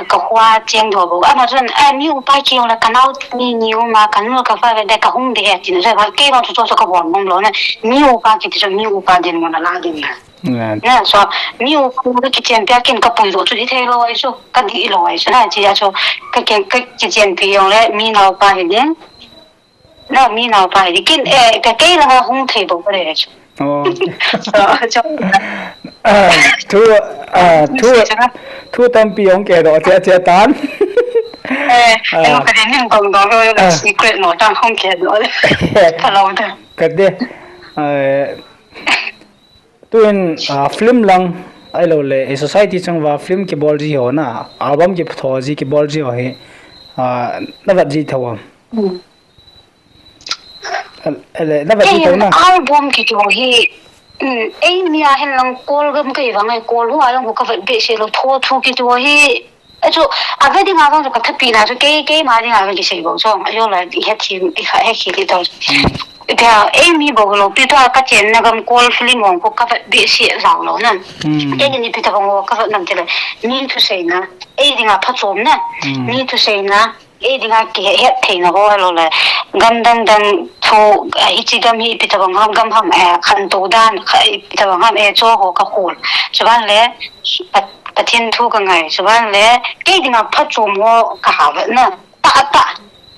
Ka khua cheng do bo. Ama so, ai, mi upa ki la ka nau ni ni u ma ka nu ka fa de ka hung de ti na. So, kei ba so so ka bon mong lo na. Mi upa ki ti so mi upa din mo na la din na. Nge. Na, so, mi upa ka kichen pia kin ka pui lo chu hi thei lo ai so, ka di lo ai so, na, chi ya so, ka ken, ka kichen pi yong le, mi nau pa hi din. Na, mi nau pa hi din. Kin, eh, ka kei la hung thei bo ka le so. Oh. So, so. Ah, thu, ah, thu, thu tampi yong ke do, che, che tan. Eh, ah. Ka din ning kong do, ah. Secret no, tang hung ke do. Ka lo da. Ka de. Eh, Tuin, ah, film lang, ahilou le, eh, society chang uva film kibol ji ho na, album kitho ji kibol ji ho hi, ah, na vet ji thou am? Hmm. Al-, ele, na vet ji thou na? Album kiti ho hi, hmm, eimi a hin lang Kawl gam kei vang ai, Kawl ho a lang ho ka vet behseh lou, tho thu kiti ho hi, Achu, ave dinga vang chu ka thapi na chu kei, keima dinga vang kisei bou chu, ajo la, i het hi, i kha, het hi ti to. Hmm. Tia, eimi bou lou, pi to ka chenna gam Kawl film hong ko ka vet behseh jao lou na. Hmm. Kei ni pi to bang ho ka vet nam ti le, mi thuseina, ei dinga phachomna, hmm, mi thuseina, ei dinga kihet, het theina ho lou le, gam dang dang thu, eh, hiche gam hi pi to bang ham, gam ham, eh, khantou dan, kha, pi to bang ham, eh, cho ho ka khol. Chuban le, Pat-, Pathen thu ka ngai, chuban le, kei dinga phachom ho ka ha vet na, tah, tah,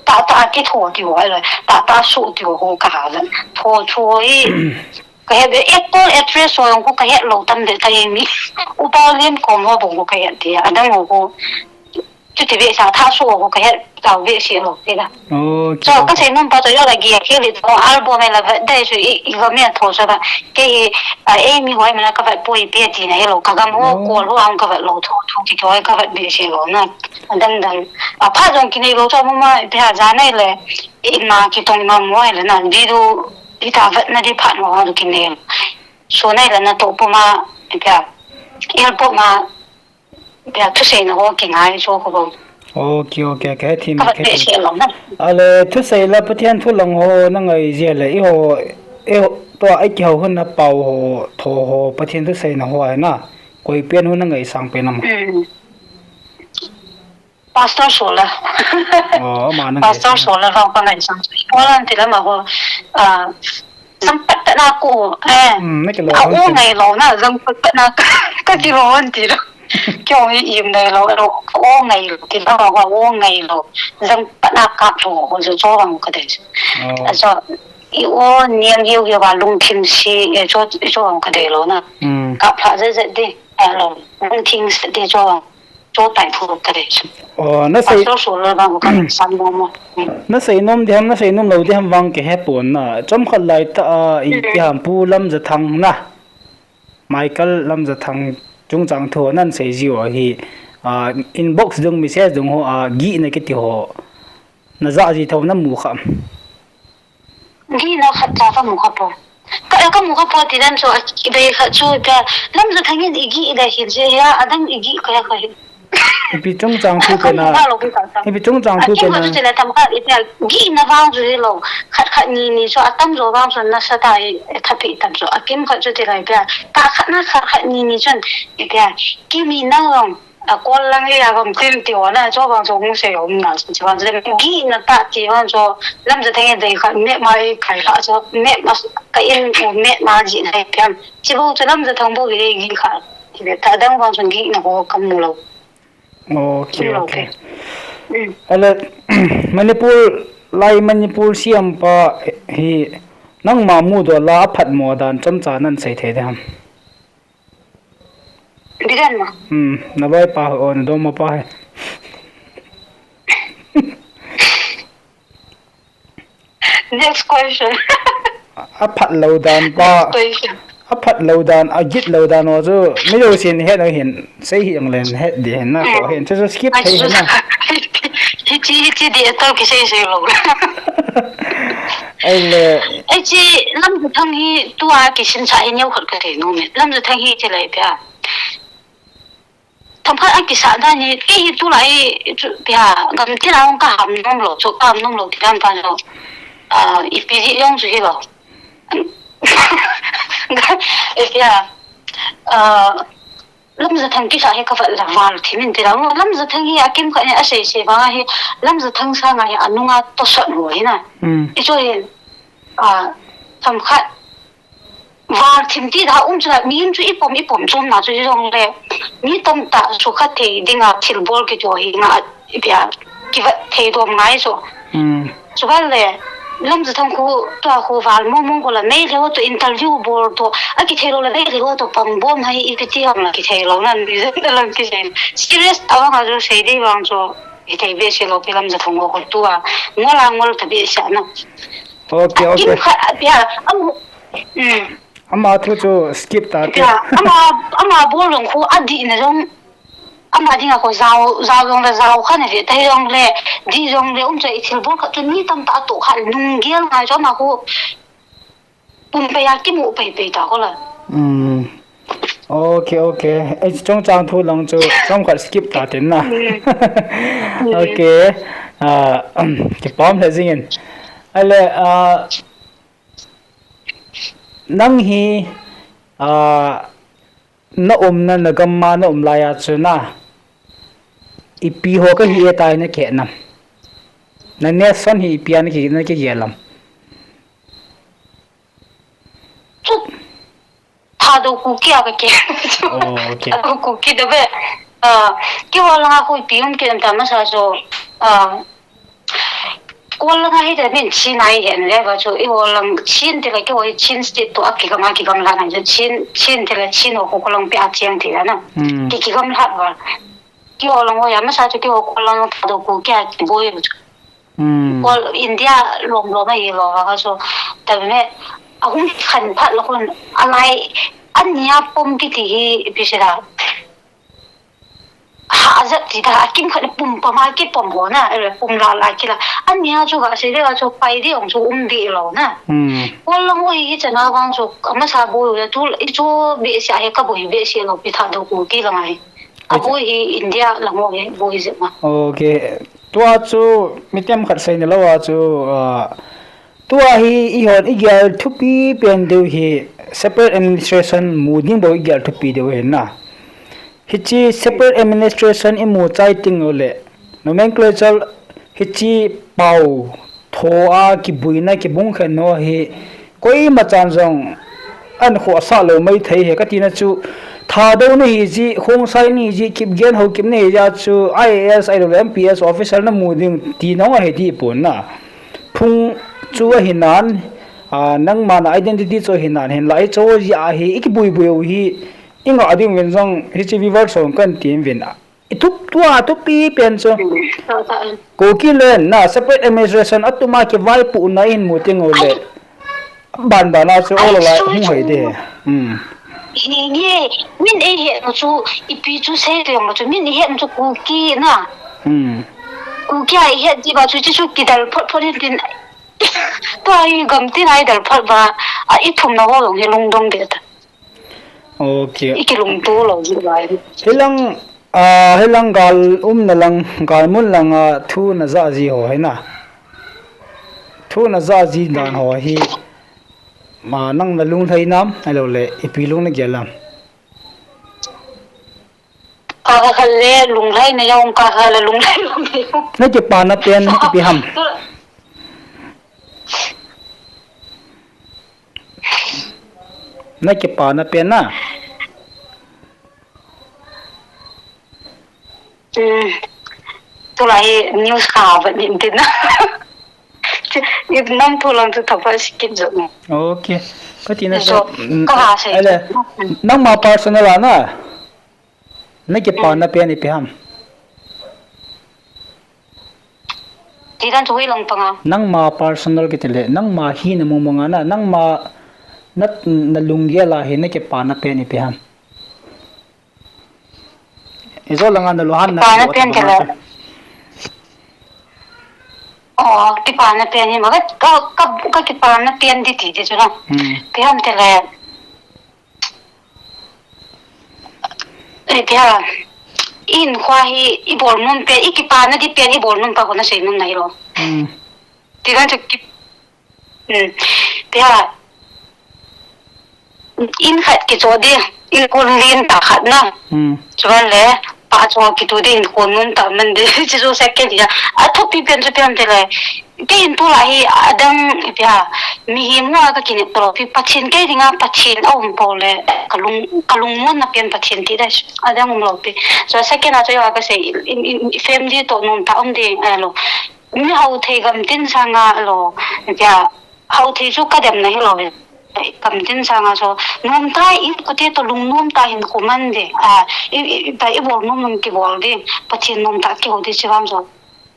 tah, tah kitho ti ho, ahilou, tah, tah suh ti ho ka ha vet. Tho, tho hi, ka he, actor, actress ho jong ko ka het lou tam de ta mi. Upa lim kom ho bou ko ka het de, adang ho ko, chuti ve sa tha suh ho ka het, tao ve si lou te da. Okay, so, okay. Ka sei nom pa to yo la gi a khel to album la vet dai su i, i va me tho sa ba. Kei, a, eimi hoi mana ka vet poi pe ti na hello ka gam ho, oh, Kawl ho ang ka vet lou tho tho ti to ka vet be se lou na. Dang dang. A pha jong kinei lou to ma ma pe ha ja nei le. I ma ki tong ma mo le na. Di du i ta vet na di pha no ha du kinei. So nei le na to pu ma pe ha. Airport ma Pia thuseina ho kingai chu ko bou. Okay, okay, ka het thim, ka het thim. Ale, thusei la Pathen thu lang ho na ngai jia le, i ho, i ho, tua i kihou hun na pau ho, tho ho, Pathen thuseina ho ai na, koi pen ho na ngai sang pen am? Hmm. Pastor Sola. Oh, ama na ngai. Pastor Sola vang pa ngai sang. Ko lan ti la ma ho, ah, Jang pat pat na ko, eh. Hmm, na kilo a hon o tin. Ngai lou na, jang pat pat na ka, ka kilo hon ti lou. Kyo i im ngai lou, lou, o ngai lou, ti lou, o ngai lou. Jang pat na ka lou, o jo jo vang ka dei. Oh. A jo, i o niam hiu hiu va lungthim si, e jo, jo vang ka dei lou na. Hmm. Ka pha je je di, e lou, lungthim si di jo vang. to tai phu ka re. Oh, na sei. Pastor so la bang ka sam mo mo. Na sei nom diham, na sei nom lou diham vang ke he pon na. Chomkhat lai ta a, i ti ham Pu Lamjathang na. Michael Lamjathang chungchang thu nan sei ji u hi, a, inbox dung message dung ho a, gihna kiti ho. Na ja ji tho na mu kha. Gihna khat cha ka mu kha po. Ka, ka mu kha po ti dan chu, a, bei kha chu ta, Lamjathang in i gih da hi je ya, adam i gih ka ya ka hi. Ipi chungchang thu pe na. Ipi chungchang thu pe na. Akim khat chu tile tam khat ipi a gihna vang chu lo. Khat khat ni ni chu atam jo vang chu nasa ta i thapi tam chu. Akim khat chu tile ipi a. Ta khat na khat khat ni ni chun ipi a. Kimi na vang. A kol lang e a vang tin ti wa na chu vang chu hung sei um na chu vang chu gihna ta ti vang chu Lamjathang e dei khat me ma i khai la chu me ma ka in u me ma ji na ipi a. Chi bo chu Lamjathang bo ge gi kha. Ipi ta dang vang chu gihna ho ka mu lo. Ok, ok. Ahile, Manipur, lai Manipur C M pa hi, nangma mudoh la aphat mo dan chomcha nan sei thei diham. Bidan ma. Hmm, na loi pa ho, na dom pa he. Next question. Aphat lou dan pa. Next question. Aphat lou dan, agit lou dan ho chu, mi lou sin het lou hin, sei hi ang len het di hin na ko hin, chu chu skip thei hin na. Hichi, hichi di atal ki sei sei lou. Ahile. Hichi Lamjathang hi tua ki sin cha hi neo khat ka thei nom e. Lamjathang hi chi lai pia. Themkhat a kisa dan hi, kei hi tulai chu, pia, gam ti la hung ka ham nom lou, chu ka ham nom lou ti dan pa chu, ah, ipi di jong chu hi lou. Eh, pia, ah, Lamjathang kisa hi ka vat la val thim in ti la. Lamjathang hi akim khat ni a sei sei vang a hi, Lamjathang sanga hi anunga tosot ho hi na. Hmm. I chu hi, ah, themkhat Val thim ti da um chu la, mi in chu i pom, i pom chom na chu jong le, mi tamtah sukha thei dinga thilbol kiti ho hi nga, i pia, kivat thei dom ngai chu. Hmm. Chu val le, Lamjathang khu, tua khu val mong mong ko la, Meitei ho to interview bol to, a kithei lou la, Meitei ho to pang bom hai, ipi ti ham la kithei lou nan, mi jen da lang kisei. Serious ta vang a chu sei dei vang chu, i thei be se lou pi Lamjathang ho khu tua, ngol a ngol ta be sa na. Ok, ok. Akim khat, a pia, am, hmm. Ama thu chu skip ta te. Tia, ama, ama bol jong khu adih na jong, ama dinga khu jao, jao jong le jao kha na ve, tai jong le, dih jong le, um chu i thilbol khat chu mi tamtah a toh kha le, lunggel ngai chu ama khu, pum pei a kimu pei pei ta ko la. Hmm. Ok, ok. Ei, chungchang thu lang chu, chomkhat skip ta tin na. Hmm. Ok. Ah, kipom le jing in. Ahile, ah, Nang hi, ah, na umna, na gamma na um laiya chu na, ipi ho kahi e tia na kihet nam? Na nation hi ipi a na ki, na kigel am? Chu Thadou Kuki a kaki. Oh, okay. Thadou Kuki da be. Ah, keiho langa khu ipi um kit em ti masa chu, ah, Kol langa hi ta min Chin ahi hen le va chu, eiho lang Chin ti ka keiho hi Chin State to a kigam a kigam lhah na chu Chin, Chin ti la Chin ho ko lang pe a cheng ti la na. Hmm. Ki kigam lhah va. Keiho lang ho ya masa chu keiho Kol lang Thadou Kuki a kiboi chu. Hmm. Kol India lom lom ahi lou va ka chu. Ta me a hung khan phat la khun a lai a nia pom kiti hi ipi sela. Ha, ajat ti ta, akim khat pum pama kipom ho na, eh, pum la la kila. Ania chu ga sei le ga chu pai di ong chu um di lo na. Hmm. Kol lang oi hi chana vang chu, amasa boi le tu, i chu be sia he ka boi be sia lo pi Thadou Kuki lang ai. A boi hi India lang ho he boi je ma. Okay. Tua chu mi tem khat sei ni lo a chu, ah, Tua hi eihon igel thupi pen diu hi separate administration mu ding bou igel thupi diu ahi na. Hiche separate administration imu chai teng uleh nomenclature hiche pao tho a kibuina kibung khen ho hi koima chan jong an khohsah lou maithei ahi katina chu Thadou nahi jeh, Khongsai nahi jeh, Kipgen Haokip nahi jeh a chu I A S ahilouleh M P S officer namu ding ti nong ahi ti pon na. Phung chu ahi nan, ah, nangma na identity chu ahi nan, hinlah hiche jeh a hi, i kibui bui u hi, i ngah ding uvin jong, hiche viewers ho kan ti uvin, I thup tua thupi pen chu. Hmm. Kuki len na separate administration atuma kivaipohna in mu ting u le. Ai. Ban ban a chu ai, all alike chu hung chu hoi de. Hmm. Hi nge, min eihet chu, ipi chu sei teng chu, min eihet chu Kuki na. Hmm. Kuki a eihet diba chu, chu chu kidal phot phot in tin. Tua i gam tin a idal phot ba, a ithumna ho jong hi lungdong be ta. Okay. I kilungto lou ji ba. Hilang, ah, hilang gal umna lang, gal mun lang a thu na ja ji ho hi na. Thu na ja ji dan ho hi, ma nang na lunglhai nam, ahilou le, ipi lung na gel am. Ka kha le lunglhai na jong, ka kha le lunglhai lou na jong. Na kipana pen, ipi ham. Na kipana pen na. Hmm. Tulai news ka vet in tin na. If nang thu lang chu thapa skip jo. Okay. Ka tina so, mm, ka ha sei. Ale, nangma personal a na. Na kipana pen ipi ham. Ti dan chu hoilang panga. Nangma personal kiti le, nangma hina mong mong a na, nangma na, na lunggel a hi na kipana pen ipi ham. Ijat langa na luhan na kipana pen ti le. Oh, kipana pen hi ma ka, ka, ka, ka kipana pen di ti di chu na. Hmm. Ipi ham ti le. Eh, tia, i hinkho hi, i bol nom pen, i kipana di pen, i bol nom pa ho na sei nom na hi lo. Hmm. Ti dan chu ki, hmm. Tia, in khat kicho di, in kon lin ta khat na. Hmm. Chuan le, pa cho kitu di in kon nom ta man di, chu chu second dia. A thupi pen chu pen te le. Kei in tulai hi adang, ipi ham, mihem ho a ka kinep talo pi, Pathen kei dinga Pathen a um pole, ka lung, ka lungmonna pen Pathen ti dai, adang um lo pi. So second a chu ka sei, in, in, family toh nom ta um ding, eh, lo. Mi hao thei gam tin sanga lo, ipi ham, hao thei chu ka dem na hi lo. Gam tin sanga chu, nom ta in kote toh lungnom ta hin ko man de, a, i, i, i, ta i bol nom nom ki bol di, Pathen nom ta ki ho di chi vam chu.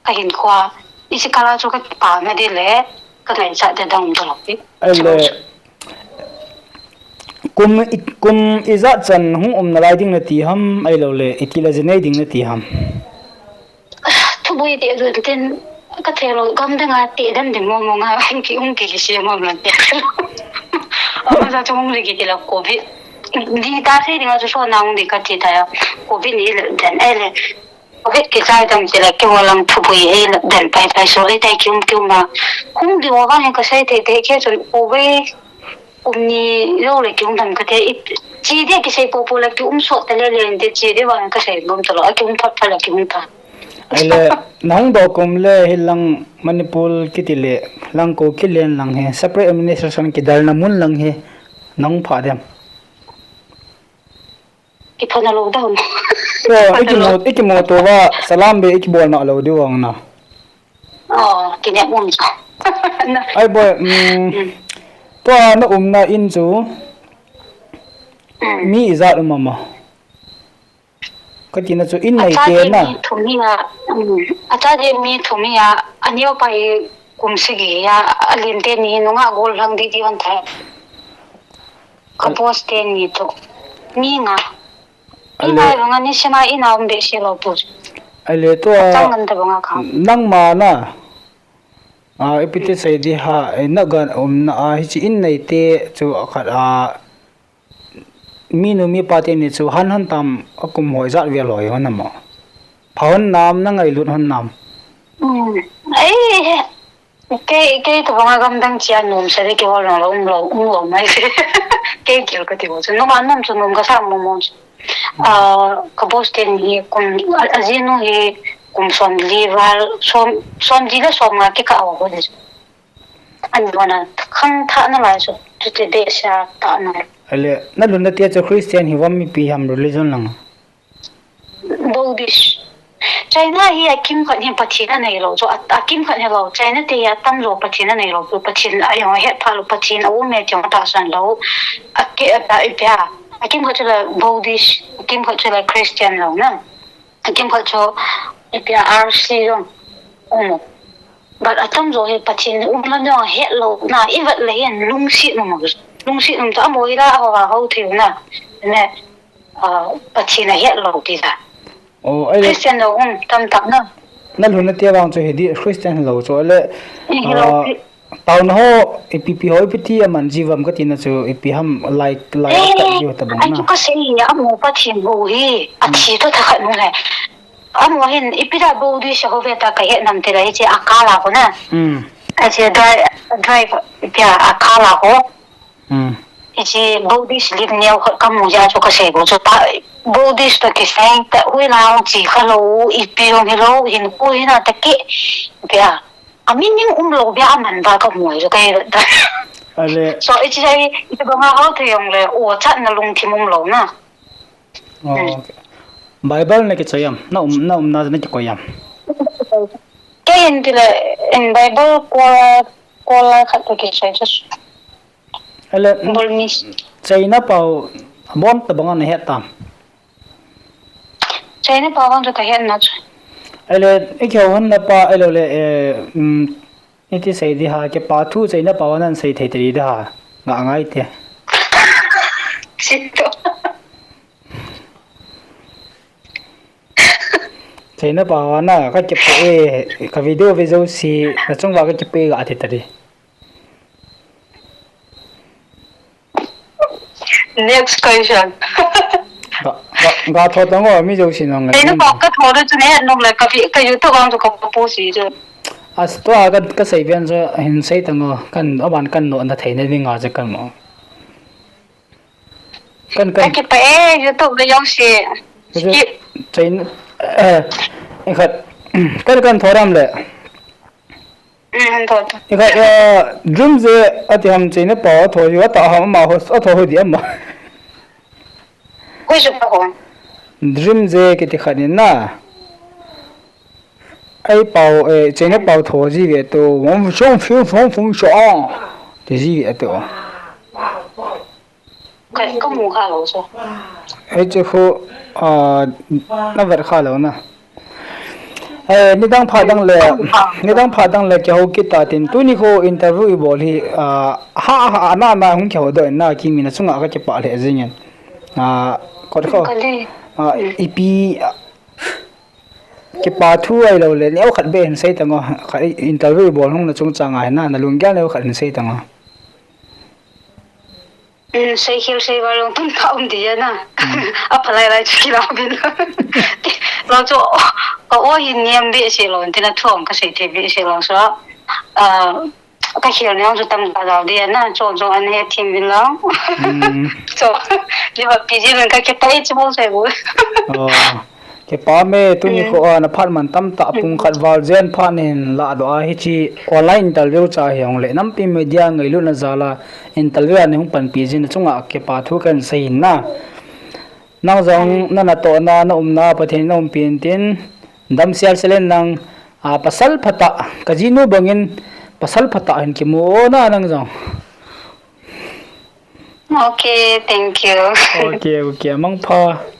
Ka hinkho a, i si kala chu ka kipana di le, ka ngaichat di dang dang ti. Ahile, kum, kum ijat chan hung um nalai ding nati ham, ahilou le, iti le jinei ding nati ham. Thubui ti dun tin, ka thei lo, gam dang a ti dan ding mo mo nga, ki um ki ki si mo mo ti. Ama sa chung le ki ti la covid. Di ta sei ding a chu so na ung di ka ti ta ya. Covid ni le den ahile. Covid kichai tam ti le, kei ho lang thubui hi den pai pai so, ei tai kium kium ma. Hung di ho vang hi ka sei thei thei kei chun covid kum ni jou le kium tam ka te i chi de kisei po po le kium so ta le le de chi de vang ka sei bom ta lo, a kium phat phat le kium ta. Ahile, na hung doh kum le hi lang Manipur kiti le, lang Kuki len lang hi, separate administration kidalna mun lang hi, na hung pha dem. Kipana lou dau. So, i kimo, i kimo to va, salam be i kibol na lou di vang na. Oh, kine um. Ai boy, mm, tua na umna in chu, mm, mi ijat um ama. Ka tina chu in nei te na. Mi thum hi a, mm, a cha de mi thum hi a, a neo pa hi kum sagi a, a len te ni nunga gol lang di di van thai. Ka boss te ni to. Mi nga. Ale. Ina vanga ni sima ina um be si lo pu. Ale to a. Tang ngan ta vanga ka. Nangma na. A, ipi ti sei di ha, e, na gan umna a, hichi in nei te chu a khat a, mi nu mi pa te ni chu han han tam a kum hoi jat vel hoi hon na mo. Pha hon nam na ngailut hon nam. Mm. Ai, Kei, kei tabang a gam dang chia nom sa de kei hol nang lo um lo, um lo mai se. Kei kil ka ti bo chu. Nom an nom chu nom ka sa mo mo chu. Ah, ka boss te ni kum, a, a jinu hi kum som li val, som, som li le som nga ki ka au ho de chu. An bona khang tha na lai chu. Chu te be sa ta na. Ale, na lun na tia chu Christian hi vam mipi ham religion lang. Buddhist. China hi a kimkhat hi Pathen a nei lo chu, a, a kimkhat hi lo. China te hi a tam jo Pathen a nei lo chu, Pathen a jong a het pha lo, Pathen a um e ti jong a tahsan lo. A ki, a, a, ipi a, a kimkhat chu la Buddhist, a kimkhat chu la Christian lo na. Akimkhat chu, ipi a R C jong um. But atamjo hi Pathen umna jong hetlou na, ivet le hin lungset um, lungset um ta amo ila ho a ho thei na. Ne, ah, Pathen a hetlou ti ta. Oh, ai le. Christian lou um tamtah na. Na lhunna tia vang chu hi di Christian lou chu le. Ni lo. Ah, Taona ho, ipi ipi ho, ipi ti aman jiu vem kati na chu, ipi ham lai, lai Eh, kati ho tabang ai na. Chu kasei hi, amo Pathen bou hi, athi to thakhat nung he. Amo hin, ipi da Buddhist ho ve ta kahet nam ti la, hiche akala ho na. Hmm. Hiche drive, drive, ipi a, akala ho. Hmm. Hiche Buddhist lim neo khat kamu jeh chu kasei bou chu ta, Buddhist to kisei ta, ui na chi khalou, ipi jong hilou, hin ku hin a ta ki, ipi a. A meaning umlou bia aman ba kamu ahi chu kahe ta. Ale. So, hiche hi, ipi banga ho thei jong le, o chatna lungthim umlou na. Oh, okay. Bible na kichoi am? Na um, na umna na kikoi am? Kei hin ti le, in Bible kol, kol khat to kichoi chu. Ale, Burmese. China pao, abon tabang ana het tam? China pao vang chu kahet na chu. Ale, ikihou hon na pa, ahilou le, eh, um, iti sei di ha, kipa thu China pao nan sei thei thei di ha. Nga ngai te. Sito. China pao na, ka kipa e, ka video ve jouse, na chunga ka kipa e ga ati tadi. Next question. Ga, ga, ga tho tang o, mi jouse nang. China pao ka tho de chu ne nung le ka vi, ka YouTube ang chu ka post ji chu. As to a ka, kasei ven chu hin sei tang o, kan, aban kan no na thei ne ding a chu kan mo. Kan, kan. Ka kipa e, YouTube le jouse. Skip. China, eh, ikhat, kan, kan tho ram le. Mm, tho, tho. Ikhat, eh, dream je ati ham China pao tho ji ata ham ama ho, atho ho di ama. Hui ju pa ho. Dream je kiti khat ni na. Ai pao, eh, China pao tho ji ve to, wong shong fiu fong fong shong. Ti ji ve to. Ka, ka mu kha lou chu. Hiche khu, ah, na vet kha lou na. Eh, nidang phat dang le, nidang phat dang le kihou kit ta tin. Tuni khu interview i bol hi, ah, ha, ha, na, na, hung kihou doh in na, kimi na chunga ka kipah lheh jing in. Ah, kot kho. Ka le. Ah, ipi, ah, kipa thu ahilou le, neo khat be hin sei tang o, kha interview i bol hung na chungchang a hi na, na lunggel neo khat hin sei tang o. Mm, sei khel sei val jong tamtah um di a na. Mm. Aphalai lai chu kilau bin. Lo chu, ka o hi niam behseh lou, tina thu ang kasei thei behseh lou so. Ah, ka khel ni ang chu tamtah jao di a na, chu chu an hethem vin lang. Mm. Chu, ni ba P G vin ka kitai chu mo sei bu. Oh. Kipa me, tuni khu a na phat man tamtah pung khat val jen phat nin ladoh a hiche online interview cha hi hung le nampi media ngailutna jal a interview a nei hung panpi jing na chunga kipa thu kan sei in na. Nang jong na natohna, na umna, Pathen in na umpi in tin, damsel sel in nang, a, pasal phatah, ka jinu bangin pasal phatah hin kimu o na nang jong. Okay, thank you. Okay, okay, mangpha.